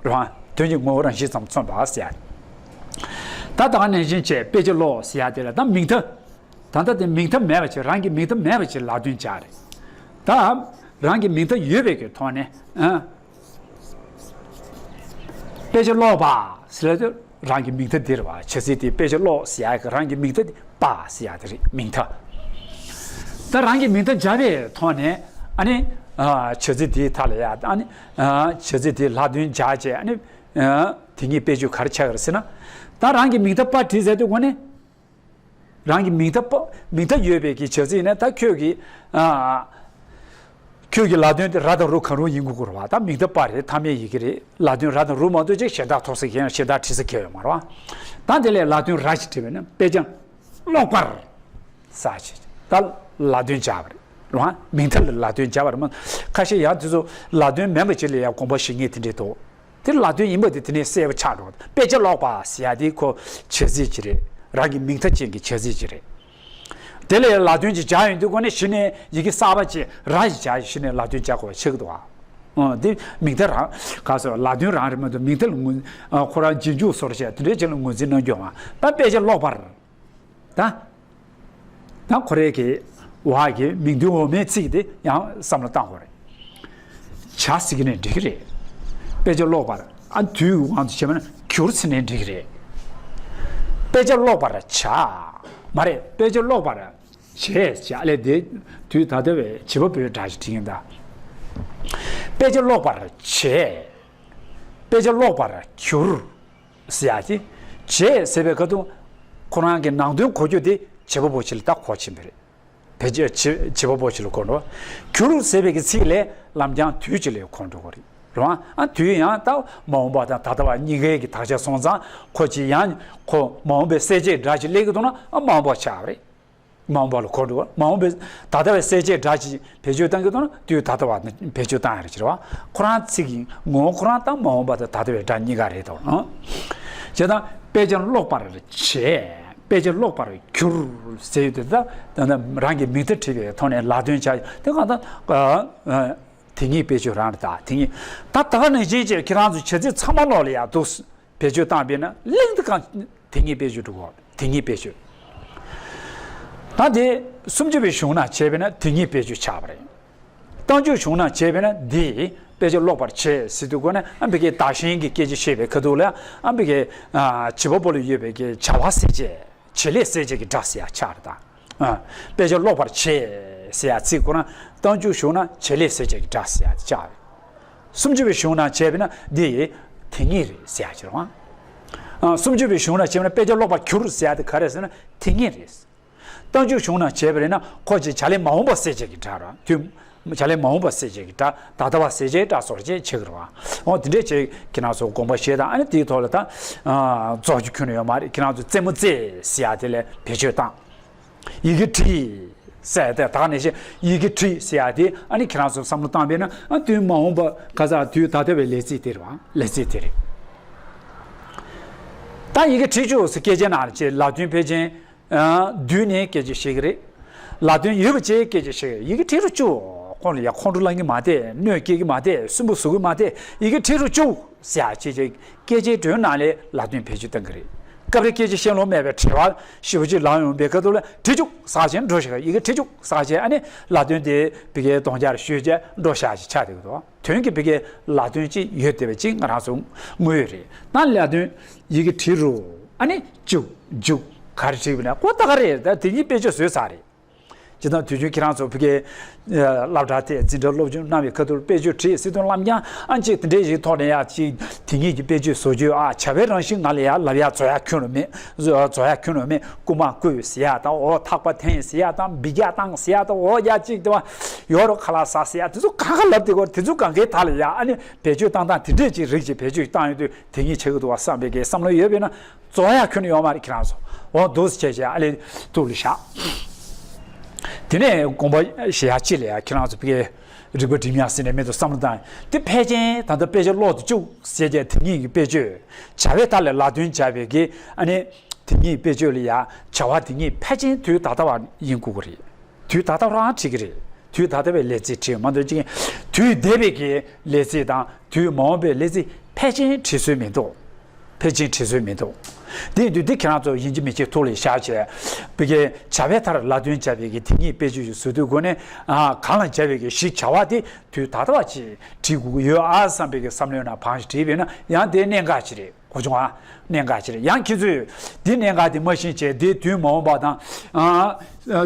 རང་དོན་གྱི་ངོ་བོ་རང་བཞིན་ཙམ་མཚོན་པ་ཟེར་ཡ། ད་ད་ག་ནང་བཞིན་བྱས་དཔེ་ཆ་ཀློག་ཟེར་ཡ་དེ་ལ་ད་མིང་མཐའ། ད་ལྟ་དེ་མིང་མཐའ་མེད་པ་ཅིག་རང་གི་མིང་མཐའ་མེད་པ་ཅིག་ལ་དོན་སྦྱར་རེད། ད་རང་གི་མིང་མཐའ་ཡོད་པའི་གི་ཐོག་ནས་ཨ། དཔེ་ཆ་ཀློག་པ་ཟེར་ལ་དུས་རང་གི་མིང་མཐའ་འདིར་བ་བྱ་ཚིག་དེ་དཔེ་ཆ་ཀློག་ཟེར་ཡ་གི་རང་གི་མིང་མཐའ་དེ་པ་ཟེར་ཡ་དེ་རེད་མིང་མཐའ། ད་རང་གི་མིང་མཐའ་སྦྱར་བའི་ཐོག་ནས་ཨ་ནི་ཨ་བྱ་ཚིག་དེའི་མཐའ་ལ་ཡ་ཨ་ནི་ཨ་བྱ་ཚིག་དེ་ལ་དོན་སྦྱར་བྱས་ཨ་ནི་ཨ་དེ་ཉིད་དཔེ་བརྗོད་ག་རེ་ཆགས་ཀྱི་རེད་ཟེར་ན། ད་རང་གི་མིང་མཐའ་པ་བྲིས་ཟེར་དུས་གོ་ནས། རང་གི་མིང་མཐའ་པ་མིང་མཐའ་ཡོད་པའི་གི་བྱ་ཚིག་ཡིན་ན་ད་ཁྱོད་ཀྱི་ཨ། ཁྱོད་ཀྱི་ལ་དོན་དེ་ར་དང་རུ་གང་རུང་ཡིན་དགོས་ཀྱི་རེད་བ། ད་མིང་མཐའ་པ་རེད་མཐའ་མེད་ཡི་གེ་རེད། ལ་དོན་ར་དང་རུ་མ་གཏོགས་ཅིག་གཞན་དག་ཐོབ་ས་གང་ཡང་གཞན་དག་བྲིས་ས་གང་ཡང་ཡོད་མ་རེད་བ། ད་དེ་ལས་ལ་དོན་ར་ཞིག་བྲིས་པས་ན་དཔེ་ཆ་ཀློག་པར་ཟེར་ཞིག་ད་ལ་དོན་སྦྱར་བ་རེད་བ། མིང་མཐའ་ལ་ལ་དོན་སྦྱར་བ་རེད་མ། ཁ་ཤས་ཡང་དེ་ཚོ་ལ་དོན་མིན་པ་ཅིག་ལ་ཡང་དགོངས་པ་བཞེས་མཁན་དེ་འདྲས་འདུག་དེ་ལ་དོན་ཡིན་པ་དེ་དེ་ནས་གསལ་པོ་ཆགས་འགྲོ། དཔེ་ཆ་ཀློག་པ་ཟེར་ཡ་དེ་ཁོ་བྱ་ཚིག་ཅིག་རེད། རང་གི་མིང་མཐའ་ཅན་གྱི་བྱ་ཚིག་ཅིག་རེད། དེ་ལས་ལ་དོན་ཅིག་སྦྱར་ཡོང་དུས་ཁོ་ནས་གཞི་ནས་ཡི་གེ་གསར་པ་ཅིག་ར་ཞིག་སྦྱར་གཞི་ནས་ལ་དོན་སྦྱར་དགོས་པ་ཆགས་འདུག་ཨ། འདི་མིང་མཐའ་རང་ག་སོ་ལ་དོན་རང་རེད་མ་གཏོགས་མིང་མཐའ་ལ་ངོས་ཁོ་རང་རྗེས་འཇུག་སོར་བཤད་དེ་འདྲའི་ཅིག་ལ་ངོས་འཛིན་གནང་རྒྱུ་མ། ད་དཔེ་ཆ་ཀློག་པར། ད། ད་ཁོ་རའི་གི་བ་གི་མིང་དོན་འོག་མའི་ཚིག་དེ་ཡང་བསམ་བློ་བཏང་དགོས་རེད། བྱ་ཟེར་གི་ནས་འགྲིག་གི་རེད། དཔེ་ཆ་ཀློག་པར་ཨ་དུས་དབང་དུ་བྱས་པ་ན་གྱུར་ཟེར་ནས་འགྲིག་གི་རེད། དཔེ་ཆ་ཀློག་པར་བྱ། མ་རེད་དཔེ་ཆ་ཀློག་པར་བྱས་བྱ་ལས་དེ་དུས་ད་ལྟ་བའི་བྱེད་པ་པོའི་སྒྲ་ཞིག་བྲིས་ཡིན་ད། དཔེ་ཆ་ཀློག་པར་བྱས། དཔེ་ཆ་ཀློག་པར་གྱུར། ཟེར་ཡ་དེ། བྱས་ཟེར་བའི་ཁ་ཐུག་ཁོ་རང་གི་ནང་དོན་གོ་རྒྱུ་དེ་བྱེད་པ་པོ་ཆེ་ལ་ད་གོ་ཕྱིན་པ་རེད། བེད་སྤྱོད་བྱེད་བྱེད་པ་པོ་ཆེ་ལ་གོ་འགྲོ། གྱུར་ཟེར་བའི་གི་ཚིག་ལས་ལམ་རྐྱང་དུས་ཅིག་ལས་གོ་འགྲོ་གི་རེད། རེད་བ། ཨ་དུས་ཡང་ད་མ་འོངས་པ་དང་ད་ལྟ་བ་གཉིས་ཀའི་གི་དག་ཆ་སོང་ཙང་ཁོ་ཅི་ཡང་ཁོ་མ་འོངས་པའི་གསལ་བྱེད་སྒྲ་ཅིག་སླེབས་ཀྱི་འདུག་ན་ཨ་མ་འོངས་པ་ཆགས་པ་རེད། མ་འོངས་པ་ལ་གོ་འགྲོ་བ། མ་འོངས་པའི་ད་ལྟ་བའི་གསལ་བྱེད་སྒྲ་ཅིག་བེད་སྤྱོད་བཏང་གི་འདུག་ན་དུས་ད་ལྟ་བ་ནི་བེད་སྤྱོད་བཏང་ཡ་རེད་ཟེར་བ། ཁོ་རང་ཚིག་གི་ངོ་བོ་ཁོ་རང་དང་མ་འོངས་པ་དང་ད་ལྟ་བའི་སྒྲ་གཉིས་ཀ་རེད་དོ། ཨང་། བྱས་ཙང་དཔེ་ཆ་ཀློག་པར་བྱས། དཔེ་ཆ་ཀློག་པར་གྱུར་ཟེར་ཡོད་དེ་ད་ད་ལྟ་རང་གི་མིང་མཐའ་བྲིས་པའི་ཐོག་ནས་ལ་དོན་བྱ་དེ་གང་ལྟར་ཨ་ཨ་དེ་ཉིད་དཔེ་བརྗོད་རང་རེད་ད། དེ་ཉིད་ད་ད་ག་ནང་བཞིན་བྱས་ཁྱེད་རང་ཚོ་བྱ་ཚིག་ཚང་མ་ཀློག་ལ་ཡག་འདུག་བེད་སྤྱོད་བཏང་བས་ན་གླེང་དུ་གང་དེ་ཉིད་བེད་སྤྱོད་འགྲོ་གོ། དེ་ཉིད་བེད་སྤྱོད། ད་དེ་སུམ་ཅུ་པའི་གཞུང་ན་བྱས་པས་ན་དེ་ཉིད་བེད་སྤྱོད་ཆགས་པ་རེད། རྟགས་འཇུག་གཞུང་ན་བྱས་པས་ན་འདི་དཔེ་ཆ་ཀློག་པར་བྱེད་ཟེར་དུས་གོ་ན་ཨ་འབི་གའི་བདག་གཞན་གྱི་སྐད་ཆ་བཤད་པའི་ཁ་ཐུག་ལ་ཨ་འབི་གའི་བྱེད་པ་པོ་ལ་ཡོད་པའི་གི་བྱ་བ་གསལ་བྱེད། བྱེད་ལས་གསལ་བྱེད་ཀྱི་སྒྲ་ཟེར་ཡ་ཆགས་རེད་ད། ཨ། དཔེ་ཆ་ཀློག་པར་བྱེད་ཟེར་ཡ་ཚིག་ཁོ་ན་རྟགས་འཇུག་གཞུང་ན་བྱེད་ལས་གསལ་བྱེད་ཀྱི་སྒྲ་ཟེར་ཡ་ཆགས་རེད། སུམ་ཅུ་པའི་གཞུང་ན་བྱས་པས་ན་འདི་དེ་ཉིད་རེད་ཟེར་ཡ་ཅིག་རེད་བ། ཨ། སུམ་ཅུ་པའི་གཞུང་ན་བྱས་པས་ན་དཔེ་ཆ་ཀློག་པར་གྱུར་ཟེར་ཡ་དེ་ག་རེ་ཟེར་ན་དེ་ཉིད་རེད། རྟགས་འཇུག་གཞུང་ན་བྱས་པ་རེད་ན་ཁོ་ཅིག་བྱ་ལས་མ་འོངས་པ་གསལ་བྱེད་ཀྱི་སྒྲ་རེད་དུས། བྱ་ལས་མ་འོངས་པ་གསལ་བྱེད་ཀྱི་སྒྲ་ད་ལྟ་བ་གསལ་བྱེད་སྒྲ་སོགས་ཅེས་བྱེད་ཀྱི་རེད་བ། འོ་དེ་འདྲས་བྱེད་ཀྱི་ན་སོགས་དགོངས་པ་བཞེས་དང་ཨ་ནི་དེའི་ཐོག་ལ་ད་རྫོགས་རྒྱུ་ཁྱོན་ནས་ཡོད་མ་རེད། ཁྱེད་རང་ཚོ་རྩེད་མོ་རྩེ་ཟེར་ཡ་དེ་ལས་བེད་སྤྱོད་བཏང་། ཡི་གེ་བྲིས་ཟེར་ཡ་དེ་ད་ག་ནང་བཞིན་ཡི་གེ་བྲིས་ཟེར་ཡ་དེ་ཨ་ནི་ཁྱེད་རང་ཚོ་བསམ་བློ་བཏང་བས་ན་ཨ་དུས་མ་འོངས་པ་ག་ས་དུས་ད་ལྟ་བའི་ལས་ཚིག་དེ་རེད་བ། ལས་ཚིག་དེ་རེད། ད་ཡི་གེ་བྲིས་བཅུག་ཟེར་སྐད་ཆའི་ནང་ལ་ཅེས་ལ་དོན་ཕལ་ཆེར། བསྡུས་ནས་སྐད་ཆ་བཤད་ཀྱི་རེད། ལ་དོན་ཡོད་པ་བཅས་སྐད་ཆ་བཤད་ཀྱི་རེད། ཡི་གེ་བྲིས་རུ་བཅུག་ཁོང་ལ་ཡ་ཁོང་ཁྲོ་ལངས་ཀྱི་མ་བསྡད། གནོད་སྐྱེལ་གྱི་མ་བསྡད། སུན་པོ་བཟོ་གི་མ་བསྡད། ཡི་གེ་བྲིས་རུ་བཅུག་ཟེར་ཡ་ཅེས་ཅེས་སྐད་ཆའི་སྒྲོན་ནང་ལས་ལ་དོན་བེད་སྤྱོད་གཏང་གི་རེད། སྐབས་རེ་སྐད་ཆ་བཤད་ལོང་མེད་པའི་དྲི་བ་ཞེ་པོ་ཅིག་ལངས་ཡོང་པའི་སྐབས་ཐོག་ལ་བྲིས་བཅུག་ཟེར་བྱས་འགྲོ་ཤག་ཡི་གེ་བྲིས་བཅུག་ཟེར་བྱས་ཨ་ནི་ལ་དོན་དེ་བི་གའི་གདོང་རྒྱར་ཞུས་བྱས་འགྲོ་ཤག་ཅིག་ཆགས་བསྡད་ཀྱི་འདུག་དོན་གྱི་བི་གའི་ལ་དོན་ཅིག་ཡོད་བསྡད་པ་ཅིག་ང་རང་ཚོ་དངོས་ཡོད་རེད། ད་ལ་དོན་ཡི་གེ་བྲིས་རུ་ཨ་ནི་བཅུག་བཅུག་ག་རེ་བྲིས་པ་ན་ཁོ་ད་ག་རེད། ད་དེ་གཉིས་དཔེ་ཆ་བཟོས་ཚར་རེད། སྤྱིར་བཏང་དུས་རྒྱུན་ཁྱེད་རང་ཚོ་ཕ་གིའི་སློབ་གྲྭ་དེ་འཛིན་གྲྭ་སློབ་སྦྱོང་གནང་བའི་ཁ་ཐུག་དཔེ་བརྗོད་བྲིས་སྲིད་དོན་ལམ་རྐྱང་ཨང་ཅིག་དེ་འདྲའི་ཞིག་ཐོག་ནས་ཡ་ཅིག་དེ་ཉིད་ཀྱི་དཔེ་བརྗོད་བཟོ་རྒྱུ་ཨ་བྱ་བའི་རང་བཞིན་ང་ལ་ཡ་ལབ་ཡ་བཟོ་ཡ་ཁྱོན་ནས་མེད། བཟོ་བཟོ་ཡ་ཁྱོན་ནས་མེད། རྐུ་མ་རྐུས་ཟེར་ཡ་དང་འོ་ཐག་པ་འཐེན་ཟེར་ཡ་དང་འབུད་རྒྱག་བཏང་ཟེར་ཡ་དང་འོ་ཡ་ཅིག་དེ་བ་ཡོ་རོ་ཁ་ལག་ཟ་ཟེར་ཡ་དེ་ཚོ་གང་ག་ལབ་དེ་གོ་དེ་ཚོ་གང་གའི་དག་ལ་ཡ་ཨ་ནི་བེད་སྤྱོད་བཏང་སྟངས་དེ་འདྲས་ཅིག་རིགས་ཅིག་བེད་སྤྱོད་བཏང་ཡོད་དུས་དེ་ཉིད་བྱེད་ཀྱི་འདུག་བ་བསམ་པའི་གི་བསམ་བློ་ཡོད་པས་ན། རྫོགས་ཡ་ཁྱོན་ནས་ཡོད་མ་རེད། ཁྱེད་རང་ཚོ་འོ་འདུག་སེ་བྱས་བྱས་ཨ་ལས་ཐུགས་ལ་བཞག་དེ་ནས་དགོངས་པ་བཞེས་ཡ་གཅིག་ལ་ཡ་ཁྱེད་རང་ཚོ་ཕ་གིའི་རིག་པ་སྒྲིམ་ཡ་ཟེར་ནས་མེད་དུ་བསམ་བློ་བཏང་དེ་ཕལ་ཆེར་ད་ལྟ་དཔེ་ཆ་ཀློག་ཏུ་བཅུག་ཟེར་བྱས་དེ་ཉིད་ཀྱི་དཔེ་བརྗོད་བྱ་བའི་མཐའ་ལ་ལ་དོན་སྦྱར་བའི་གི་ཨ་ནི་དེ་ཉིད་དཔེ་བརྗོད་ལ་ཡ་བྱ་བ་དེ་ཉིད་ཕལ་ཆེར་དུས་ད་ལྟ་བ་ཡིན་དགོས་ཀྱི་རེད། དུས་ད་ལྟ་རང་བྲིས་ཀྱི་རེད། དུས་ད་ལྟ་བའི་ལས་ཚིག་བྲིས་མ་གཏོགས་ཅིག་དུས་འདས་པའི་གི་ལས་ཚིག་དང་དུས་མ་འོངས་པའི་ལས་ཚིག་ཕལ་ཆེར་བྲིས་སྲོལ་མི་འདུག་ཕལ་ཆེར་བྲིས་སྲོལ་མི་འདུག་དེ་ཡིན་དུས་འདི་ཁྱེད་རང་ཚོ་ཡིན་གཅིག་མིན་གཅིག་ཐུགས་ལ་བཞག་བྱས་བི་ཀའི་བྱ་བའི་མཐར་ལ་དོན་སྦྱར་བའི་གི་དེ་ཉིད་དཔེ་བརྗོད་ཞིག་བཟོ་དུས་སྒོ་ནས་ཨ་གང་ལ་སྦྱར་བའི་གི་གཞི་བྱ་བ་དེ་དུས་ད་ལྟ་བ་ཅིག་བྲིས་དགོས་ཀྱི་ཡོད་ཨ་བསམ་པའི་གི་བསམ་བློའི་ནང་བང་ཞིག་བྲིས་པས་ན་ཡང་དེ་གནད་འགག་ཅིག་རེད། གོ་བྱུང་ཨ། གནད་འགག་ཅིག་རེད། ཡང་ཁྱེད་ཚོས་འདི་གནད་འགག་དེ་མ་ཤེས་བྱས་འདི་དུས་མ་འོངས་པ་དང་ཨ་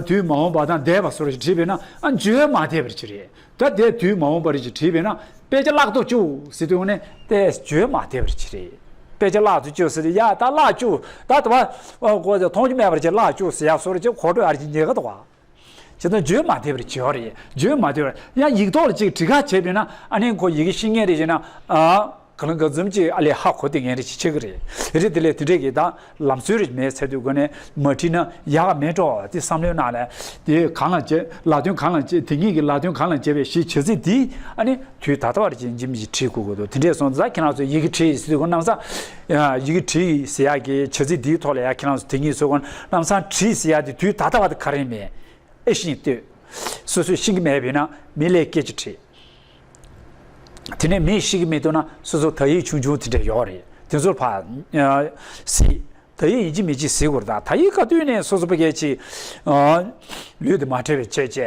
དུས་མ་འོངས་པ་དང་འདས་པ་སོགས་ཅིག་བྲིས་པས་ན་ཨ་བརྗོད་མ་བདེ་བར་ཅིག་རེད། ད་དེ་དུས་མ་འོངས་པ་རེད་ཅེས་བྲིས་པས་ན་དཔེ་ཆ་བརླག་ཏུ་བཅུག་ཟེར་དུས་ནས་དེ་བརྗོད་མ་བདེ་བར་ཅིག་རེད། དཔེ་ཆ་བརླག་ཏུ་བཅུག་ཟེར་དུས་ཡ་ད་བརླག་བཅུག་ད་དུ་བ་གོ་དེ་མཐོང་རྒྱུ་མེད་པར་ཅིག་བརླག་བཅུག་ཟེར་ཡ་སོགས་ཅིག་གོ་སྒྲོས་ཨ་རི་ཅིག་ཉེ་ག་འདུག་བ། ཅི་ད་བརྗོད་མ་བདེ་བར་བརྗོད་རེད། བརྗོད་མ་བདེ་བར་ཡང་ཡིག་ཐོག་ལ་ཅིག་བྲིས་ཁ་བྱས་པས་ན་ཨ་ནི་ཁོ་ཡི་གེ་ཤེས་མཁན་རེད་ཅེ་ན་ཨ། ག་ལ་ག་ཙམ་ཅིག་ཨ་ལས་ཧ་གོ་དེ་ངན་རེ་ཅིག་ཆགས་ཀྱི་རེད། རེད་དེ་ལས་དེ་འདྲས་ཀྱི་ད་ལམ་སྲོལ་རེ་མེད་ཚེ་དུས་གོ་ནས་མ་བྲིས་ན་ཡག་མེད་འགྲོ་དེ་བསམ་བློའི་ནང་ལ་དེ་གང་ལ་བྱེད་ལ་དོན་གང་ལ་བྱེད་དེ་ཉིད་ཀྱི་ལ་དོན་གང་ལ་བྱེད་པའི་གཞི་བྱ་ཚིག་འདི་ཨ་ནི་དུས་ད་ལྟ་བར་གྱི་འཇིམ་གྱིས་བྲིས་དགོས་ཀྱི་འདུག་དེ་འདྲས་སོང་ཙང་ཁྱེད་རང་ཚོས་ཡི་གེ་བྲིས་ཟེར་དུས་གོ་ནམ་སང་ཡི་གེ་བྲིས་ཟེར་ཡག་གི་བྱ་ཚིག་འདིའི་ཐོག་ལ་ཡ་ཁྱེད་རང་ཚོ་དེ་ཉིད་ཚོ་གོ་ནམ་སང་བྲིས་ཟེར་ཡག་དེ་དུས་ད་ལྟ་བར་དུ་ག་རེ་མེད། ཨེ་ཤེས་ལྟོས། སོ་སོས་ཤེས་ཀྱི་མེད་པས་ན་མི་ལས་སྐད་ཆ་དྲིས། དེ་ནས་མིས་ཤེས་ཀྱི་མེད་འདུག་ན་སོ་སོ་ད་ཡིག་ཆུང་ཆུང་དེ་འདྲ་ཡོད་རེད། དེ་ཚོར་ཕ་གཟིགས། ད་ཡིག་ཡིན་གཅིག་མིན་གཅིག་གཟིགས་དགོས་རེད། ད་ད་ཡིག་ག་དུས་ནས་སོ་སོ་པ་གལ་ཆེ་ལུས་དེ་མ་བྲལ་བའི་བྱས་བྱས་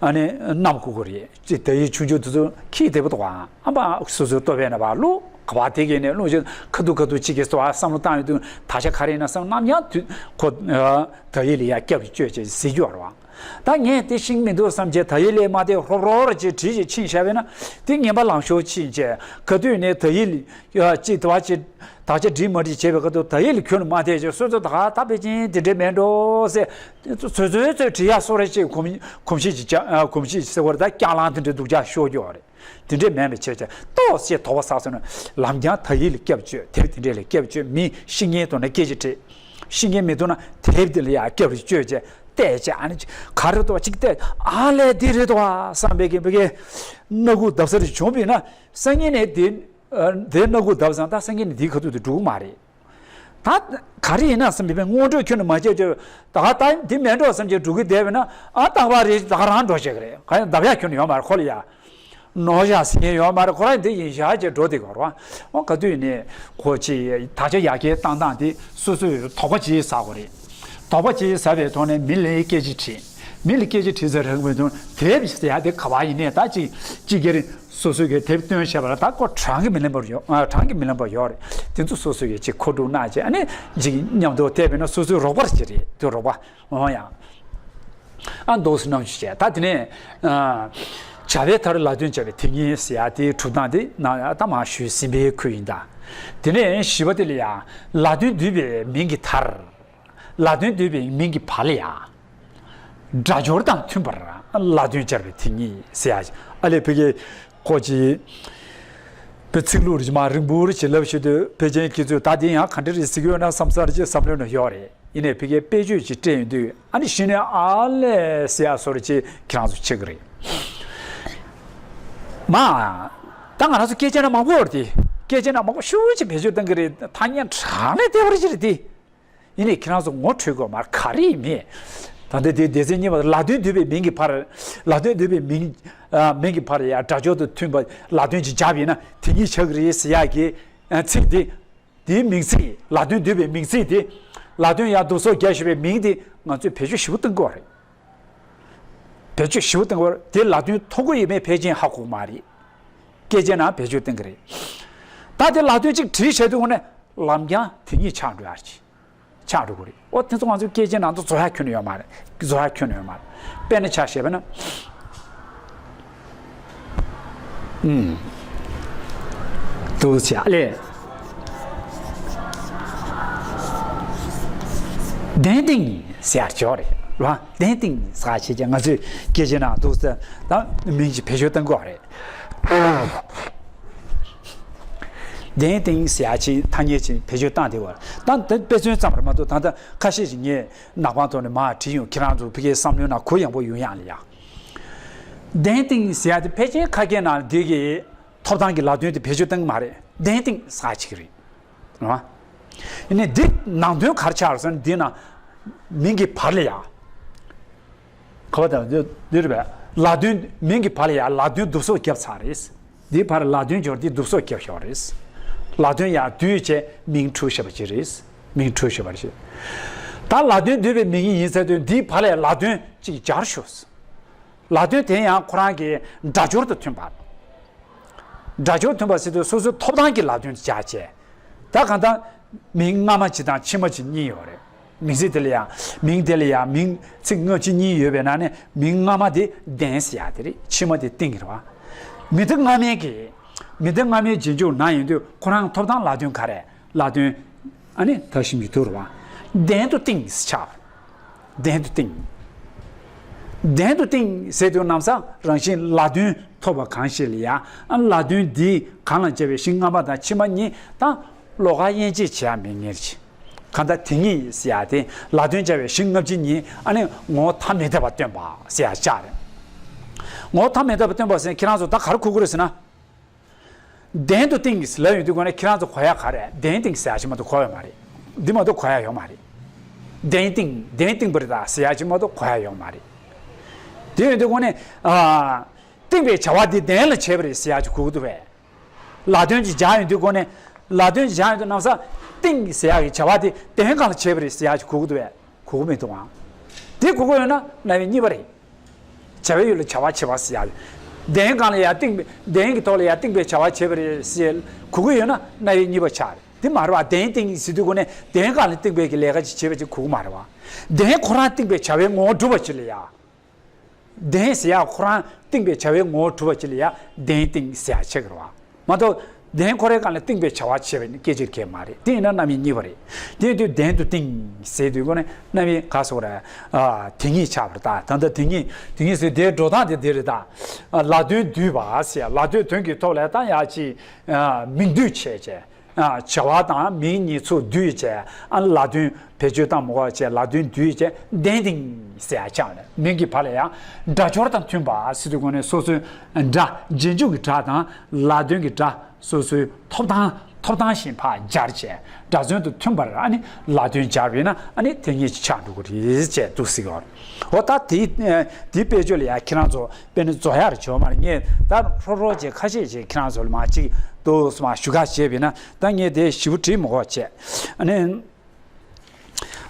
ཨ་ནི་བསྣམས་དགོས་ཀྱི་རེད། ཅིག་ད་ཡིག་ཆུང་ཆུང་དེ་ཚོ་ཁྱི་དེ་པོ་འདུག་ཨ་ཨ་ཕ་སོ་སོའི་ལྟོ་ཕད་ན་ཕ་ལུ་ག་བ་དེ་གས་ནས་ལུ་ཞིག་ཁ་ཐུག་ཁ་ཐུག་ཅིག་གིས་སོ་ཨ་བསམ་བློ་བཏང་ཡོད་དུས་ད་ཆ་ག་རེ་ཡིན་ན་བསམ་ནམ་ཡང་དུས་ཁོ་ད་ཡིག་ལ་ཡ་སྐྱབས་བཅོལ་བྱས་གཟིགས་རྒྱུ་རེད་བ། ད་ངས་དེ་ཤེས་མི་འདུག་བསམ་བྱས་ད་ཡིག་ལས་མ་དེ་ཧྲོབ་ཧྲོབ་ཅིག་བྲིས་ཅིག་ཕྱིན་བཞག་པས་ན་དེ་ངན་པ་ལང་ཤོར་ཕྱིན་བྱས་ག་དུས་ནས་ད་ཡིག་ལ་ཅིག་དེ་བ་ཅིག་དག་ཆ་བྲིས་མ་བྲིས་བྱས་པའི་ག་དུས་ད་ཡིག་ལ་ཁྱོན་ནས་མ་བལྟས་བྱས་སོ་སོ་ད་ག་ད་དཔེ་ཅན་དེ་འདྲས་མེད་འགྲོ་ཟེར་ཚོད་ཚོད་ཚོད་བྲིས་ཡག་སོ་རེ་ཅིག་གོམས་གོམས་གཤིས་ཅིག་ཅ་གོམས་གཤིས་ཟེར་བ་རེད། ད་སྐྱག་ལང་དེ་འདྲས་སྡུག་ཅག་ཤོར་རྒྱུ་རེད། དེ་འདྲས་མེད་པའི་ཆེད་ཅིག་ཏོག་ཙམ་དོགས་པ་ཟ་སོང་ན་ལམ་རྐྱང་ད་ཡིག་ལ་སྐྱབས་བཅོལ་དེབ་དེ་འདྲས་ལ་སྐྱབས་བཅོལ་མི་ཤེས་མཁན་དུ་ན་སྐད་ཆ་དྲིས། ཤེས་མཁན་མི་འདུག་ན་དེབ་དེ་ལ་ཡང་སྐྱབས་རེ་བཅོལ་བྱས་བལྟས་བྱས་ཨ་ནི་ག་རེ་འདུག་ཅིག་བལྟས་ཨ་ལས་འདི་རེད་འདུག་བསམ་པའི་གི་བི་གའི་སྣ་ཁུག་བརྡབ་ས་རེ་བྱུང་བས་ན་སང་ཉིན་ནས་དེ་དེ་སྣ་ཁུག་བརྡབ་ཙང་ད་སང་ཉིན་ནས་དེའི་ཁ་ཐུག་ཏུ་འགྲོ་གི་མ་རེད། ད་ག་རེ་ཡིན་ན་བསམ་པའི་སྔོན་འགྲོ་ཁྱོན་ནས་མ་བྱས་བྱས་ད་ད་འདི་མེད་འགྲོ་བསམ་བྱས་འགྲོ་གི་བསྡད་པས་ན་ཨ་རྟག་པར་རེད་ད་ག་རང་འགྲོ་བྱེད་གི་རེད། ག་ཡང་བརྡབ་ཡག་ཁྱོན་ནས་ཡོད་མ་རེད་ཁོ་ལ་ཡ། ནོར་བཞག་ཟེར་མཁན་ཡོད་མ་རེད། ཁོ་རང་འདི་ཡིན་བཞག་ཅེས་འགྲོ་བསྡད་ཀྱི་རེད་བ། འོ་ག་དུས་ནས་ཁོ་ཅིག་དག་ཆ་ཡར་རྒྱས་བཏང་སྟངས་དེ་སོ་སོས་དོགས་པ་ཅིག་ཟ་དགོས་རེད། དོགས་པ་ཅིག་ཟ་བའི་ཐོག་ནས་མི་ལ་སྐད་ཆ་དྲིས། མི་ལ་སྐད་ཆ་དྲིས་ཚར་རང་གི་དོན་དེབ་ཟེར་ཡ་དེ་ག་བ་ཡིན་ནས་ད་ཅིག་ཅིག་གིར་སོ་སོ་གི་དེབ་སྟོན་བྱས་པ་ལ་ད་ཁོ་གྲངས་ཀྱི་མི་ལེན་པར་ཡོད་ཨ་གྲངས་ཀྱི་མི་ལེན་པར་ཡོད་རེད། དེ་ཚོ་སོ་སོ་གི་ཅིག་མཁོ་སྒྲུབ་གནང་བྱས་ཨ་ནི་ཅིག་མཉམ་དུ་བལྟས་པས་ན་སོ་སོའི་རོགས་པ་ཅིག་རེད་དེ་རོགས་པ། འོ་ཡང་། ཨ་འདུག་སེ་རྣམ་དཔྱོད་བྱས་ད་དེ་ནས་ཨ་བྱ་བའི་མཐར་ལ་དོན་སྦྱར་བའི་དེ་ཉིད་ཟེར་ཡ་དེའི་གྲུབ་སྟངས་དེ་ནང་ཡང་ད་མར་ཞུས་ཟིན་པའི་ཁུལ་ཡིན་ད། དེ་ནས་བཞི་པ་དེ་ལ་ཡང་ལ་དོན་བསྡུས་པའི་མིང་གི་མཐར། ལ་དོན་བསྡུས་པའི་མིང་གི་བར་ལ་ཡང་། སྒྲ་སྦྱོར་དང་མཐུན་པར་ལ་དོན་སྦྱར་བའི་དེ་ཉིད་ཟེར་ཡ་ཨ་ལས་ཕ་གི་ཁོ་ཅི། པའི་ཚིག་ལྷུག་རིགས་མ་རིང་པོ་རེ་ཞིག་ལབ་བཞིན་དུ་ཕལ་ཆེར་ཁྱེད་ཚོས་ད་དེ་ཡང་ག་འདྲ་རེད་ཟེར་གྱི་ཡོད་ན་བསམ་ས་རེ་ཅིག་བསམ་བློའི་ནང་ཡོད་རེད། ཡིན་ནའི་ཕ་གིའི་དཔེ་བརྗོད་ཅིག་སྤྲད་ཡོང་དུས་ཨ་ནི་གཞི་ནས་ཨ་ལས་ཟེར་ཡ་སོགས་རེ་ཅིག་ཁྱེད་རང་ཚོ་བྱེད་ཀྱི་རེད། མ། ད་ང་རང་ཚོ་སྐད་ཆ་ནང་མང་པོ་ཡོད་རེད་དེ། སྐད་ཆ་ནང་མང་པོ་ཤུགས་ཆེ་བེད་སྤྱོད་གཏོང་གི་རེད། ཐ་སྙད་དྲང་གནས་བདེ་བ་རེ་ཅིག་རེད་དེ། ཡིན་ནའི་ཁྱེད་རང་ཚོ་ངོ་འཕྲོད་དགོས་མ་རེད་ག་རེ་ཡིན་མིན། ད་ལྟ་དེ་སྡེ་ཚན་གཉིས་པ་ལ་དོན་བསྡུས་པའི་མིང་གི་བར། ལ་དོན་བསྡུས་པའི་མིང་། ཨ་མིང་གི་བར་ཡ་སྒྲ་སྦྱོར་དང་མཐུན་པ་ལ་དོན་ཅིག་སྦྱར་བ་ཡིན་ན་དེ་ཉིད་ཆགས་ཀྱི་རེད་ཟེར་ཡག་གི་ཨ་ཚིག་དེ། དེའི་མིང་ཚིག་ལ་དོན་བསྡུས་པའི་མིང་ཚིག་དེ། ལ་དོན་ཡང་བསྡུ་གསོག་རྒྱག་བཞིན་པའི་མིང་དེ་ང་ཚོས་བེད་སྤྱོད་ཞིབ་པོ་གཏོང་དགོས་རེད། བེད་སྤྱོད་ཞིབ་པོ་གཏོང་དགོས་རེད་དེ་ལ་དོན་ཐོག་གུ་ཡིན་མིན་ཕལ་ཆེར་ཧ་གོ་མ་རེད། སྐད་ཆའི་ནང་བེད་སྤྱོད་གཏོང་གི་རེད། ད་དེ་ལ་དོན་གཅིག་བྲིས་བྱས་དུས་ངོ་ནས་ལམ་རྐྱང་དེ་ཉིད་ཆགས་འགྲོ་ཡ་རེད། ཆགས་འགྲོ་གི་རེད། ཨོ་དེ་ཚོ་ང་ཚོའི་སྐད་ཆའི་ནང་དུ་རྫོགས་ཡ་ཁྱོན་ནས་ཡོད་མ་རེད། རྫོགས་ཡ་ཁྱོན་ནས་ཡོད་མ་རེད། དཔེར་ན་ཆ་བཞག་པ་ན། ཨུམ། འདུག་བྱས་ལས། གདན་སྟེང་ཟེར་ཡ་ཅིག་ཡོད་རེད་བ། གདན་སྟེང་ཟེར་བྱས་ཀྱང་ང་ཚོའི་སྐད་ཆའི་ནང་འདུག་ཟེར་ད་མིང་ཅིག་བེད་སྤྱོད་གཏང་གི་ཡོད་རེད། གདན་སྟེང་ཟེར་ཡ་ཅིག་ཐ་སྙད་ཅིག་བེད་སྤྱོད་བཏང་བསྡད་པ་རེད། ད་དེ་དཔེ་མཚོན་ཙམ་རེད་མ་གཏོགས། ད་ལྟ་ཁ་ཤས་ཤིག་ངས་ནག་པང་ཐོག་ནས་མར་བྲིས་ཡོང་། ཁྱེད་རང་ཚོ་ཕ་གིའི་བསམ་བློའི་ནང་གུ་ཡངས་པོ་ཡོང་ཡག་ལ་ཡ། གདན་སྟེང་ཟེར་ཡ་དེ་ཕལ་ཆེར་ཁ་སྐད་ནང་འདི་གི་ཐོབ་ཐང་གི་ལ་དོན་དེ་བེད་སྤྱོད་གཏོང་གི་མ་རེད། གདན་སྟེང་ཟེར་ཡ་ཅིག་རེད། རེད་བ། ཡིན་ནའི་འདི་ནང་དོན་ག་རེ་ཆགས་རེད་ཟེར་ན། འདི་ན་མིང་གི་བར་ལ་ཡ། ག་བ་དང་འདི་འདི་རེད་པས། ལ་དོན་མིང་གི་བར་ལ་ཡ་ལ་དོན་བསྡུ་གསོག་བརྒྱབ་ཚར་རེད། འདིའི་བར་ལ་དོན་སྦྱོར་འདི་བསྡུ་གསོག་བརྒྱབ་ཤོག་རེད། ལ་དོན་ཡར་བསྡུས་བྱས་མིང་འཁྲུལ་ཤེས་པ་ཅིག་རེད། མིང་འཁྲུལ་ཤེས་པ་རེད། ད་ལ་དོན་བསྡུས་པའི་མིང་ཡིན་ཟེར་དུས་འདིའི་བར་ལ་ལ་དོན་ཅིག་སྦྱར་ཤོག། ལ་དོན་དེ་ཡང་ཁོ་རང་གི་སྒྲ་སྦྱོར་དང་མཐུན་པ། སྒྲ་སྦྱོར་མཐུན་པ་ཟེར་དུས་སོ་སོའི་ཐོབ་ཐང་གི་ལ་དོན་སྦྱར་བྱས། ད་གང་ལྟར་མིང་སྔ་མ་གཅིག་དང་ཕྱི་མ་གཅིག་གཉིས་ཡོད་རེད། མིང་ཚིག་དེ་ལ་ཡང་མིང་དེ་ལ་ཡང་མིང་ཚིག་སྔ་ཕྱི་གཉིས་ཡོད་པའི་ནང་ནས་མིང་སྔ་མ་དེ་གདན་ཟེར་ཡ་དེ་རེད། ཕྱི་མ་དེ་སྟེང་རེད་བ། མི་སྡེ་སྔ་མའི་གི། མི་སྡེ་སྔ་མའི་རྗེས་འཇུག་ན་ཡིན་དུས་ཁོ་རང་ཐོབ་ཐང་ལ་དོན་ག་རེ། ལ་དོན། ཨ་ནི་ད་ཞིབ་འཇུག་ཐུབ་རེད་བ། གདན་དུ་བཏིང་ཟེར་ཆགས། གདན་དུ་བཏིང་། གདན་དུ་བཏིང་ཟེར་དུས་ནམ་ས་རང་བཞིན་ལ་དོན་ཐོབ་པ་གང་ཞིག་ལ་ཡ། ཨ་ལ་དོན་འདི་གང་ལ་སྦྱར་བའི་གཞི་སྔ་མ་དང་ཕྱི་མ་གཉིས་དང་། ལོགས་ཀ་དབྱེ་འབྱེད་བྱེད་ཡ་མེད་ངེས་ཀྱི། གང་ལྟར་དེ་ཉིད་ཟེར་ཡ་དེ་ལ་དོན་སྦྱར་བའི་གཞི་སྔ་ཕྱི་གཉིས། ཨ་ནི་ངོ་བོ་ཐ་མི་དད་པ་སྟོན་པ་ཟེར་ཡ་ཆགས་རེད། ངོ་བོ་ཐ་མི་དད་པ་སྟོན་པ་ཟེར་ཁྱེད་རང་ཚོ་ད་ག་རེ་གོ་གི་རེད་ཟེར་ན། གདན་དུ་བཏིང་ལབ་ཡོང་དུས་སྒོ་ནས་ཁྱེད་རང་ཚོ་གོ་ཡ་ག་རེ། གདན་བཏིང་ཟེར་ཡ་ཞིག་མ་གཏོགས་གོ་ཡ་མ་རེད། འདི་མ་གཏོགས་གོ་ཡ་ཡོད་མ་རེད། གདན་བཏིང་གདན་བཏིང་པ་རེད་ད་ཟེར་ཡ་ཞིག་མ་གཏོགས་གོ་ཡ་ཡོད་མ་རེད། དེ་ཡོང་དུས་སྒོ་ནས་ཨ། བཏིང་བའི་བྱ་བ་འདི་གདན་ལ་བྱས་པ་རེད་ཟེར་ཡ་ཞིག་གོ་གི་འདུག་པས། ལ་དོན་གྱི་སྦྱར་ཡོང་དུས་སྒོ་ནས། ལ་དོན་གྱི་སྦྱར་ཡོང་དུས་ནམ་ས་བཏིང་ཟེར་ཡ་གི་བྱ་བ་དེ་གདན་སྒང་ལ་བྱས་པ་རེད་ཟེར་ཡ་ཞིག་གོ་གི་འདུག་པས། གོ་གི་མི་འདུག་ཨང་། དེ་གོ་གི་ཡོད་ན་རྣམ་དབྱེ་གཉིས་པ་རེད། བྱ་བའི་ཡུལ་ལ་བྱ་བ་བྱེད་པ་ཟེར་ཡ། གདན་སྒང་ལ་ཡ་བཏིང་བའི། གདན་གྱི་ཐོག་ལ་ཡ་བཏིང་བའི་བྱ་བ་བྱེད་པ་རེད་ཟེར་གོ་གི་ཡོད་ན་རྣམ་དབྱེ་གཉིས་པ་ཆགས་རེད། དེ་མ་རེད་བ། གདན་བཏིང་ཟེར་དུས་སྒོ་ནས་གདན་སྒང་ལ་བཏིང་བའི་གི་ལས་ཀ་ཅིག་བྱེད་པ་ཅིག་གོ་གི་མ་རེད་བ། གདན་ཁོ་རང་བཏིང་བའི་བྱ་བའི་ངོ་བོ་གྲུབ་པ་ཅིག་ལ་ཡ། གདན་ཟེར་ཡ་ཁོ་རང་བཏིང་བའི་བྱ་བའི་ངོ་བོ་གྲུབ་པ་ཅིག་ལ་ཡ་གདན་བཏིང་ཟེར་ཡ་ཆགས་ཀྱི་རེད་བ། མ་གཏོགས་གདན་ཁོ་རའི་སྒང་ལ་བཏིང་བའི་བྱ་བ་བྱེད་པའི་སྐད་ཆ་གང་ཡང་མ་རེད། དེ་ཡིན་ན་རྣམ་དབྱེ་གཉིས་པ་རེད། དེ་ཡིན་དུས་གདན་དུ་བཏིང་ཟེར་དུས་སྒོ་ནས་རྣམ་དབྱེ་ག་ཟེར་དགོས་རེད། ཨ། དེ་ཉིད་ཆགས་པ་རེད་ད། ད་ལྟ་དེ་ཉིད་དེ་ཉིད་ཟེར་དེའི་འགྲོ་སྟངས་དེ་འདི་རེད་ད། ཨ། ལ་དོན་བསྡུས་པ་ཟེར་ཡ། ལ་དོན་དོན་གྱི་ཐོག་ལ་ད་ཡ་ཅིག་ཨ། མིང་བསྡུས་བྱས་བྱས། ཨ། བྱ་བ་དང་མིང་གཉིས་ཚུར་བསྡུས་བྱས། ཨ། ལ་དོན་བེད་སྤྱོད་བཏང་མ་དགོས་བྱས། ལ་དོན་བསྡུས་བྱས་གདན་བཏིང་ཟེར་ཡ་ཆགས་ནས། མིང་གི་བར་ལ་ཡང་སྒྲ་སྦྱོར་དང་མཐུན་པ་ཟེར་དུས་སྒོ་ནས་སོ་སོའི་སྒྲ། རྗེས་འཇུག་གི་སྒྲ་དང་ལ་དོན་གྱི་སྒྲ་སོ་སོའི་ཐོབ་ཐང་། ཐོབ་ཐང་བཞིན་ཕར་སྦྱར་བྱས། སྒྲ་མཚོན་དང་མཐུན་པར་ཨ་ནི་ལ་དོན་སྦྱར་བས་ན་ཨ་ནི་དེ་ཉིད་ཅིག་ཆགས་འགྲོ་གི་རེད་ཅེས་འདུག་ཟེར་གྱི་ཡོད་རེད། འོ་ད་དེ། དེའི་དཔེ་བརྗོད་ལ་ཡང་ཁྱེད་རང་ཚོ་དཔེ་ནི་རྫོགས་ཡག་རེ་བྱུང་མ་རེད། ངས་ད་ཧྲོ་ཧྲོ་བྱས་ཁ་ཤས་ཤིག་ཁྱེད་རང་ཚོ་ལ་མར་ཅིག་ཏུ་མར་ཞུ་ཁ་བྱས་པས་ན། ད་ངས་དེ་ཞིབ་པོ་བྲིས་མི་དགོས་བྱས། ཨ་ནི།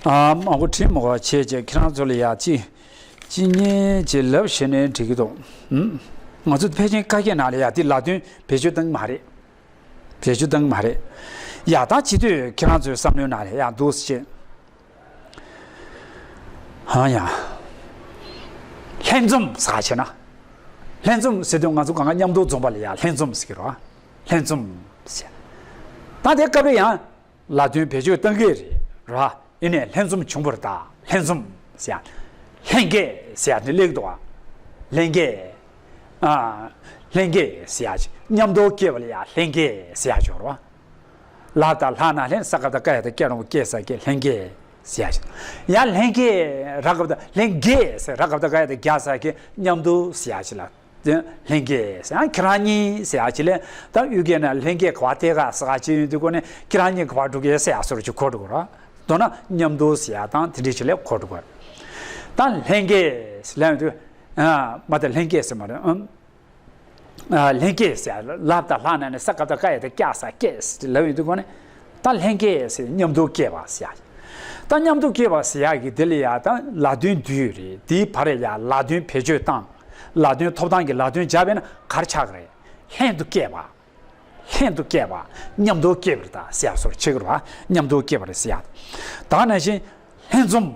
ཨ། མང་པོ་བྲིས་མི་དགོས་བྱས་བྱས། ཁྱེད་རང་ཚོ་ལ་ཡ་གཅིག་གཅིག་གཉིས་ཅིག་ལབ་བྱས་ནས་འགྲིག་གི་འདུག་ཨུམ། ང་ཚོ་ཕལ་ཆེར་ཁ་སྐད་ནང་ལ་ཡ་དེ་ལ་དོན་བེད་སྤྱོད་བཏང་གི་མ་རེད། བེད་སྤྱོད་བཏང་གི་མ་རེད། ཡ་ད་བྱེད་དུས་ཁྱེད་རང་ཚོའི་བསམ་བློའི་ནང་ལ་ཡ་འདུག་སེ་བྱས། ཧང་ཡ། ལྷན་འཛོམས་ཟེར་བྱས་ན། ལྷན་འཛོམས་ཟེར་དུས་ང་ཚོ་གང་ག་མཉམ་དུ་འཛོམས་པ་ལ་ཡ་ལྷན་འཛོམས་ཟེར་གྱི་རེད་བ། ལྷན་འཛོམས་ཟེར། ད་དེ་སྐབས་རེ་ཡང་ལ་དོན་བེད་སྤྱོད་གཏོང་གི་རེད་བ། ཡིན་ནའི་ལྷན་འཛོམས་བྱུང་བ་རེད་ད། ལྷན་འཛོམས་ཟེར་ཡ། ལྷན་སྐྱེས་ཟེར་ཡ་དེ་སླེབས་འདུག་བ། ལྷན་སྐྱེས། ཨ། ལྷན་སྐྱེས་ཟེར་ཡ་ཅིག་མཉམ་དུ་སྐྱེས་པ་ལ་ཡ་ལྷན་སྐྱེས་ཟེར་ཡ་ཅིག་ཡོད་རེད་བ། ལ་བཏགས་ལྷ་ན་ལྷན། ས་ག་བཏགས་སྐ་ཡ་བཏགས་སྐྱ་རོང་སྐྱེ་ས་སྐྱེས། ལྷན་སྐྱེས་ཟེར་ཡ་ཞིག་ཡང་ལྷན་སྐྱེས་ར་ག་བཏགས་ལྷན་སྐྱེས་ཟེར་ར་ག་བཏགས་ག་ཡ་བཏགས་རྒྱ་ས་སྐྱེས། མཉམ་དུ་ཟེར་ཡ་ཞིག་ལ། དེ་ལྷན་སྐྱེས་ཟེར་ཡང་ཁྱེད་རང་གཉིས་ཟེར་ཡ་ཞིག་ལས། ད་ཡུལ་སྐད་ན་ལྷན་སྐྱེས་ག་བ་དེ་ག་ས་ག་ཅི་ཡོད་དུས་སྒོ་ནས་ཁྱེད་རང་གཉིས་ག་བ་འགྲོ་གི་ཟེར་ཡ་སོར་ཅིག་གོ་འགྲོ་གི་ར། མདོར་ན་མཉམ་དུ་ཟེར་ཡ་དང་དེ་འདྲ་ཞིག་ལས་གོ་འགྲོ་གི་ར། ད་ལྷན་སྐྱེས་ལབ་ཡོང་དུས། ཨ། མ་ད་ལྷན་སྐྱེས་ཟེར་མ་རེད། ཨང་། ལྷན་སྐྱེས་ཟེར་ལ་བཏགས་ལྷ་ན་ནི་ས་ག་བཏགས་སྐ་ཡ་བཏགས་སྐྱ་ས་སྐྱེས་ལབ་ཡོང་དུས་སྒོ་ནས། ད་ལྷན་སྐྱེས་ཟེར་མཉམ་དུ་སྐྱེས་པ་ཟེར་ཡ། ད་མཉམ་དུ་སྐྱེས་པ་ཟེར་ཡ་གི་དེ་ལ་ཡ་ད་ལ་དོན་བསྡུས་རེད། དེའི་བར་ལ་ཡ་ལ་དོན་བེད་སྤྱོད་བཏང་། ལ་དོན་ཐོབ་ཐང་གི་ལ་དོན་སྦྱར་བས་ན་ག་རེ་ཆགས་ཀྱི་རེད། ལྷན་དུ་སྐྱེས་པ། ལྷན་དུ་སྐྱེས་པ། མཉམ་དུ་སྐྱེས་པ་རེད་ད་ཟེར་ཡ་སོགས་ཆེ་གི་རེད་བ། མཉམ་དུ་སྐྱེས་པ་རེད་ཟེར་ཡ། ད་ག་ནང་བཞིན་ལྷན་འཛོམས།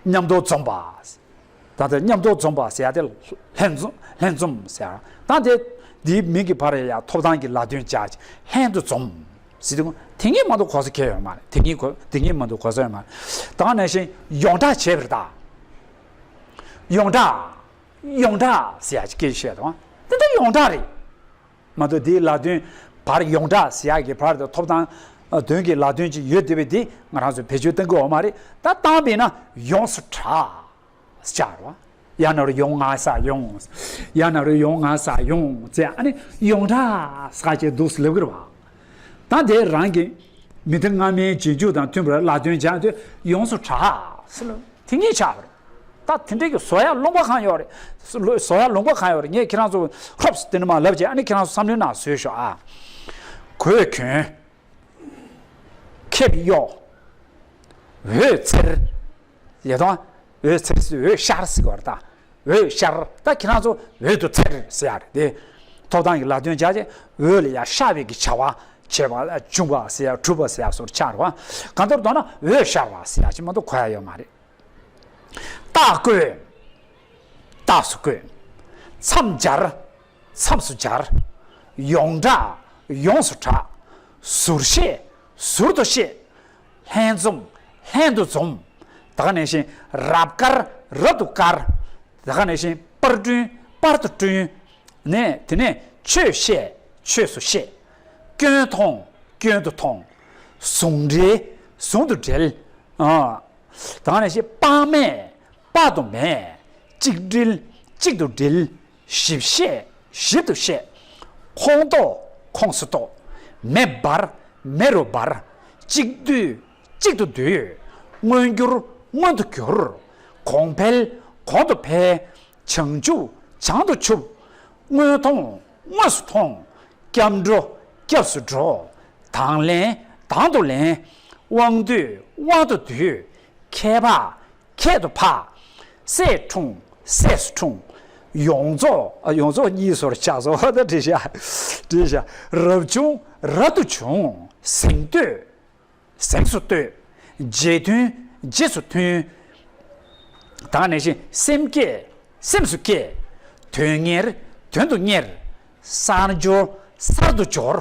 མཉམ་དུ་འཛོམས་པ། ད་ལྟ་མཉམ་དུ་འཛོམས་པ་ཟེར་ཡ་དེ་ལྷན་འཛོམས། ལྷན་འཛོམས་ཟེར་ཡ། ད་དེ་འདིའི་མིང་གི་བར་ཡ་ཐོབ་ཐང་གི་ལ་དོན་སྦྱར་ཅིག་ལྷན་དུ་འཛོམས་ཟེར་དུས་དེ་ཉིད་མ་གཏོགས་གོ་ས་གང་ཡང་ཡོད་མ་རེད། དེ་ཉིད་གོ་དེ་ཉིད་མ་གཏོགས་གོ་ས་ཡོད་མ་རེད། ད་ག་ནང་བཞིན་ཡོངས་གྲགས་བྱས་པ་རེད་ད། ཡོངས་གྲགས། ཡོངས་གྲགས་ཟེར་ཡ་ཅིག་སྐད་ཆ་བཤད་དང་། དེ་འདྲ་ཡོངས་གྲགས་རེད། མ་གཏོགས་དེའི་ལ་དོན་བར་ཡོངས་གྲགས་ཟེར་ཡག་གི་བར་དུ་ཐོབ་ཐང་དོན་གྱི་ལ་དོན་ཅིག་ཡོད་བསྡད་པའི་དེ་ང་རང་ཚོས་བེད་སྤྱོད་གཏང་གི་ཡོད་མ་རེད། ད་བཏང་བས་ན་ཡོངས་སུ་གྲགས་ཟེར་རོ། ཡང་ན་རུ་ཡོང་ང་ས་ཡོང་། ཡང་ན་རུ་ཡོང་ང་ས་ཡོང་ཟེར། ཨ་ནི་ཡོངས་གྲགས་ཟེར་ཅིག་འདུག་སེ་ལབ་ཀྱི་རེད་བ། ད་དེ་རང་གི་མི་ཚེ་སྔ་མའི་རྗེས་འཇུག་དང་མཐུན་པར་ལ་དོན་སྦྱར་དུས་ཡོངས་སུ་གྲགས་ཟེར་ལབ། དེ་ཉིད་ཆགས་པ་རེད། ད་དེ་འདྲའི་གི་བཟོ་ཡ་ལུང་པ་གང་ཡོད་རེད། བཟོ་ཡ་ལུང་པ་གང་ཡོད་རེད། ངས་ཁྱེད་རང་ཚོ་ཧྲོབ་སེ་དེ་ནས་མར་ལབ་བྱས། ཨ་ནི་ཁྱེད་རང་ཚོ་བསམ་བློའི་ནང་བཟོས་ཤོག་ཨ། གོས་གྱོན། ཁེབས་གཡོགས། འོད་འཚེར། ཡ་དང་། འོད་འཚེར་ཟེར། འོད་ཤར་ཟེར་གྱི་ཡོད་རེད་ད། འོད་ཤར། ད་ཁྱེད་རང་ཚོ་འོད་དུ་འཚེར་ཟེར་ཡ་རེད་དེ། ཐོབ་ཐང་གི་ལ་དོན་སྦྱར་བྱས་འོད་ལ་ཡ་ཤར་བའི་གི་བྱ་བ་བྱས་པ་བྱུང་བ་ཟེར་ཡ། གྲུབ་པ་ཟེར་ཡ་སོགས་ཆགས་རེད་བ། གང་ལྟར་མདོར་ན་འོད་ཤར་བ་ཟེར་ཡ་ཅིག་མ་གཏོགས་གོ་ཡ་ཡོད་མ་རེད། རྟགས་བཀོད། རྟགས་སུ་བཀོད། མཚམས་སྦྱར། མཚམས་སུ་སྦྱར། ཡོངས་གྲགས། ཡོངས་སུ་གྲགས། ཟུར་བཤད། ཟུར་དུ་བཤད། ལྷན་འཛོམས། ལྷན་དུ་འཛོམས། ད་ག་ནང་བཞིན་རབ་དཀར། རབ་ཏུ་དཀར། ད་ག་ནང་བཞིན་པར་བསྐྲུན། པར་དུ་བསྐྲུན། ནས་དེ་ནས་ཆོས་བཤད། ཆོས་སུ་བཤད། སྐྱོན་མཐོང་། སྐྱོན་དུ་མཐོང་། ཟུང་འབྲེལ། ཟུང་དུ་འབྲེལ། ཨ། ད་ག་ནང་བཞིན་དཔག་མེད། དཔག་ཏུ་མེད། གཅིག་སྒྲིལ། གཅིག་ཏུ་སྒྲིལ། ཞིབ་བཤད། ཞིབ་ཏུ་བཤད། ཁོངས་གཏོགས། ཁོངས་སུ་གཏོགས། མེ་འབར། མེ་རུ་འབར། གཅིག་བསྡུས། གཅིག་ཏུ་བསྡུས། མངོན་གྱུར། མངོན་དུ་གྱུར། གོང་འཕེལ། གོང་དུ་འཕེལ། བྱང་ཆུབ། བྱང་དུ་ཆུབ། དངོས་མཐོང་། དངོས་སུ་མཐོང་། སྐྱབས་འགྲོ། སྐྱབས་སུ་འགྲོ། དང་ལེན། དང་དུ་ལེན། དབང་སྡུད། དབང་དུ་སྡུད། ཁྱད་འཕགས། ཁྱད་དུ་འཕགས། སད་འཁྲུངས། སད་སུ་འཁྲུངས། ཡོངས་རྫོགས། ཨ། ཡོངས་རྫོགས་གཉིས་སོར་ཆགས་སོ། ད་འགྲིག་ཤག་འགྲིག་ཤག་རབ་བྱུང་། རབ་ཏུ་བྱུང་། གཟེངས་བསྟོད། གཟེངས་སུ་བསྟོད། རྗེས་མཐུན། རྗེས་སུ་མཐུན། ད་ག་ནང་བཞིན་སེམས་བསྐྱེད། སེམས་སུ་བསྐྱེད། དོན་གཉེར། དོན་དུ་གཉེར། གསར་འབྱོར། གསར་དུ་འབྱོར།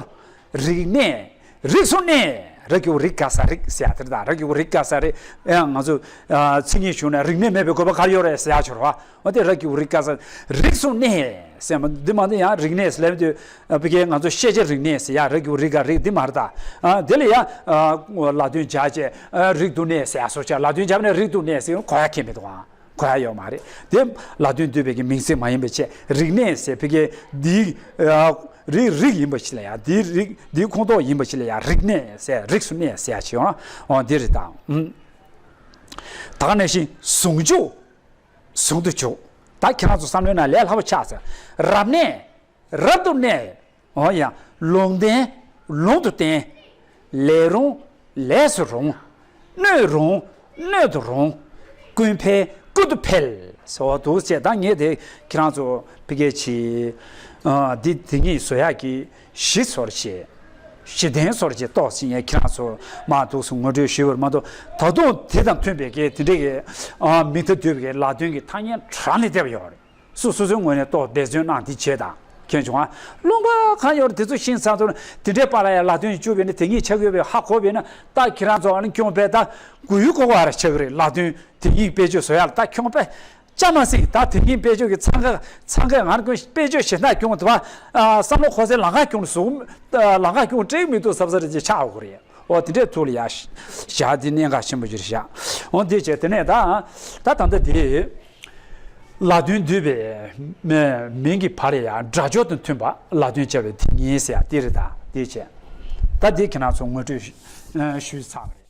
རིག་གནས། རིགས་སུ་གནས། ར་གི་གུ་རི་ག་ས་རིག་ཟེར་ཡ་དེ་རེད་ད། ར་གི་གུ་རི་ག་ས་རིག། ཡང་ང་ཚོ། ཨ། མཚན་ཉིད་ཞུགས་ན་རིག་གནས་མེད་པའི་དགོས་པ་ག་རེ་ཡོད་རེད་ཟེར་ཡ་ཆོག་རེད་བ། འོ་དེ་ར་གི་གུ་རི་ག་ས། རིགས་སུ་གནས་ཟེར་མ་འདི་མ་འདི་ཡང་རིག་གནས་ལབ་དུས། ཨ། ཕ་གིའི་ང་ཚོ་ཤེས་བྱའི་རིག་གནས་ཟེར་ཡ་ར་གི་གུ་རི་ག་རིག་འདི་མ་རེད་ད། ཨ། དེ་ལ་ཡང་། ཨ། ལ་དོན་སྦྱར་བྱས། ཨ། རིགས་དུ་གནས་ཟེར་ཡ་སོགས་བྱས། ལ་དོན་སྦྱར་ནས་རིགས་དུ་གནས་ཟེར་གོ་ཡ་ཁྱད་མེད་དོ། གོ་ཡ་ཡོད་མ་རེད་དེ། ལ་དོན་བསྡུས་པའི་གི་མིང་ཚིག་མ་ཡིན་པ་བྱས། རིག་གནས་ཟེར་ཕ་གིའི་འདི། ཨ། རིགས། རིགས་ཡིན་པ་ཞིག་ལ་ཡ། འདི་རིགས། འདིའི་ཁོངས་གཏོགས་ཡིན་པ་ཞིག་ལ་ཡ་རིག་གནས་ཟེར། རིགས་སུ་གནས་ཟེར་ཡ་ཅིག་ཡོང་། འོ་འདི་རེད་ད། ཨུམ། ད་ག་ནང་བཞིན་ཟུང་འཇུག། ཟུང་དུ་འཇུག། ད་ཁྱེད་རང་ཚོ་བསམ་བློའི་ནང་ལས་སླ་པོ་ཆགས་ཚར། རབ་གནས། རབ་ཏུ་གནས། འོ་ཡ། ལུང་བསྟན། ལུང་དུ་བསྟན། ལས་རུང་། ལས་སུ་རུང་། སྣོད་རུང་། སྣོད་དུ་རུང་། ཀུན་འཕེལ། ཀུན་ཏུ་འཕེལ། ཟེར་བ་འདུག་ཅེས། ད་ངས་དེ་ཁྱེད་རང་ཚོ་ཕ་གིའི་ཆེད། ཨ། འདི་དེ་ཉིད་བཟོ་ཡག་གི་གཞི་བཟོ་འདྲ་བྱས། གཞི་རྟེན་བཟོ་འདྲ་བྱས་གཏོགས་ཟིན་ཡས། ཁྱེད་རང་ཚོ་མར་འདུག་སེ་ངོ་སྤྲོད་ཞུས་པར་མ་གཏོགས། ད་དུང་དེ་དང་མཐུན་པའི་གི་དེ་འདྲའི་གི། ཨ། མིང་མཐའ་བསྡུས་པའི་གི་ལ་དོན་གྱི་ཐ་སྙད་དྲག་ནས་བསྡད་པ་ཡོད་རེད། སོ་སོ་སོའི་ངོས་ནས་ཏོག་འབད་བརྩོན་གནང་། དེ་བྱས་དང་། མཁྱེན་བྱུང་ཨ། ལུང་པ་གང་ཡོད་རེད། དེ་ཚོ་ཤིང་ཚང་ཚོ་དེ་འདྲའི་པཱ་ལགས་ཡ་ལ་དོན་བཅུག་པས་ན། དེ་ཉིད་ཆགས་ཡོད་པའི་ཧ་གོ་བས་ན། ད་ཁྱེད་རང་ཚོ་ཨ་ནི་སྐྱོན་དཔེ་ད་གུ་ཡུ་ཀོ་ཀོ་ཨ་ར་ཆགས་ཀྱི་རེད། ལ་དོན་དེ་ཉིད་བེད་སྤྱོད་བཟོ་ཡ་ལ་ད་སྐྱོན་དཔེ་ཅང་མ་སྲིད། ད་དེ་ཉིད་བེད་སྤྱོད་ཀྱི་འཚང་ཁ། འཚང་ཁ་ང་རང་ཀུན་བེད་སྤྱོད་ཞེ་དྲག་སྐྱོན་ཐུབ་པ། ཨ། བསམ་བློ་འཁོར་སའི་ལམ་ཁ་སྐྱོན་ཟུག། ཨ། ལམ་ཁ་སྐྱོན་འགྲིག་མི་འདུག་བསམ་ས་རེད་ཅེས་ཆགས་ཡོད་ཀྱི་རེད། འོ་དེ་འདྲའི་ཚུལ་ལ་ཡ་བཞག། དེ་གནད་འགག་ཆེན་པོ་ཅིག་བཞག། འོ་དེ་བྱས། དེ་ནས་ད་ད་ད་ལྟ་དེ་ལ་དོན་བསྡུས་པའི་མིང་གི་བར་ཡ་སྒྲ་སྦྱོར་དང་མཐུན་པ་ལ་དོན་སྦྱར་བའི་དེ་ཉིད་ཟེར་ཡ་དེ་རེད། ད་དེ་བྱས། ད་དེ་ཁྱེད་རང་ཚོ་ངོ་སྤྲོད་ཞུས་ཚར་བ་རེད།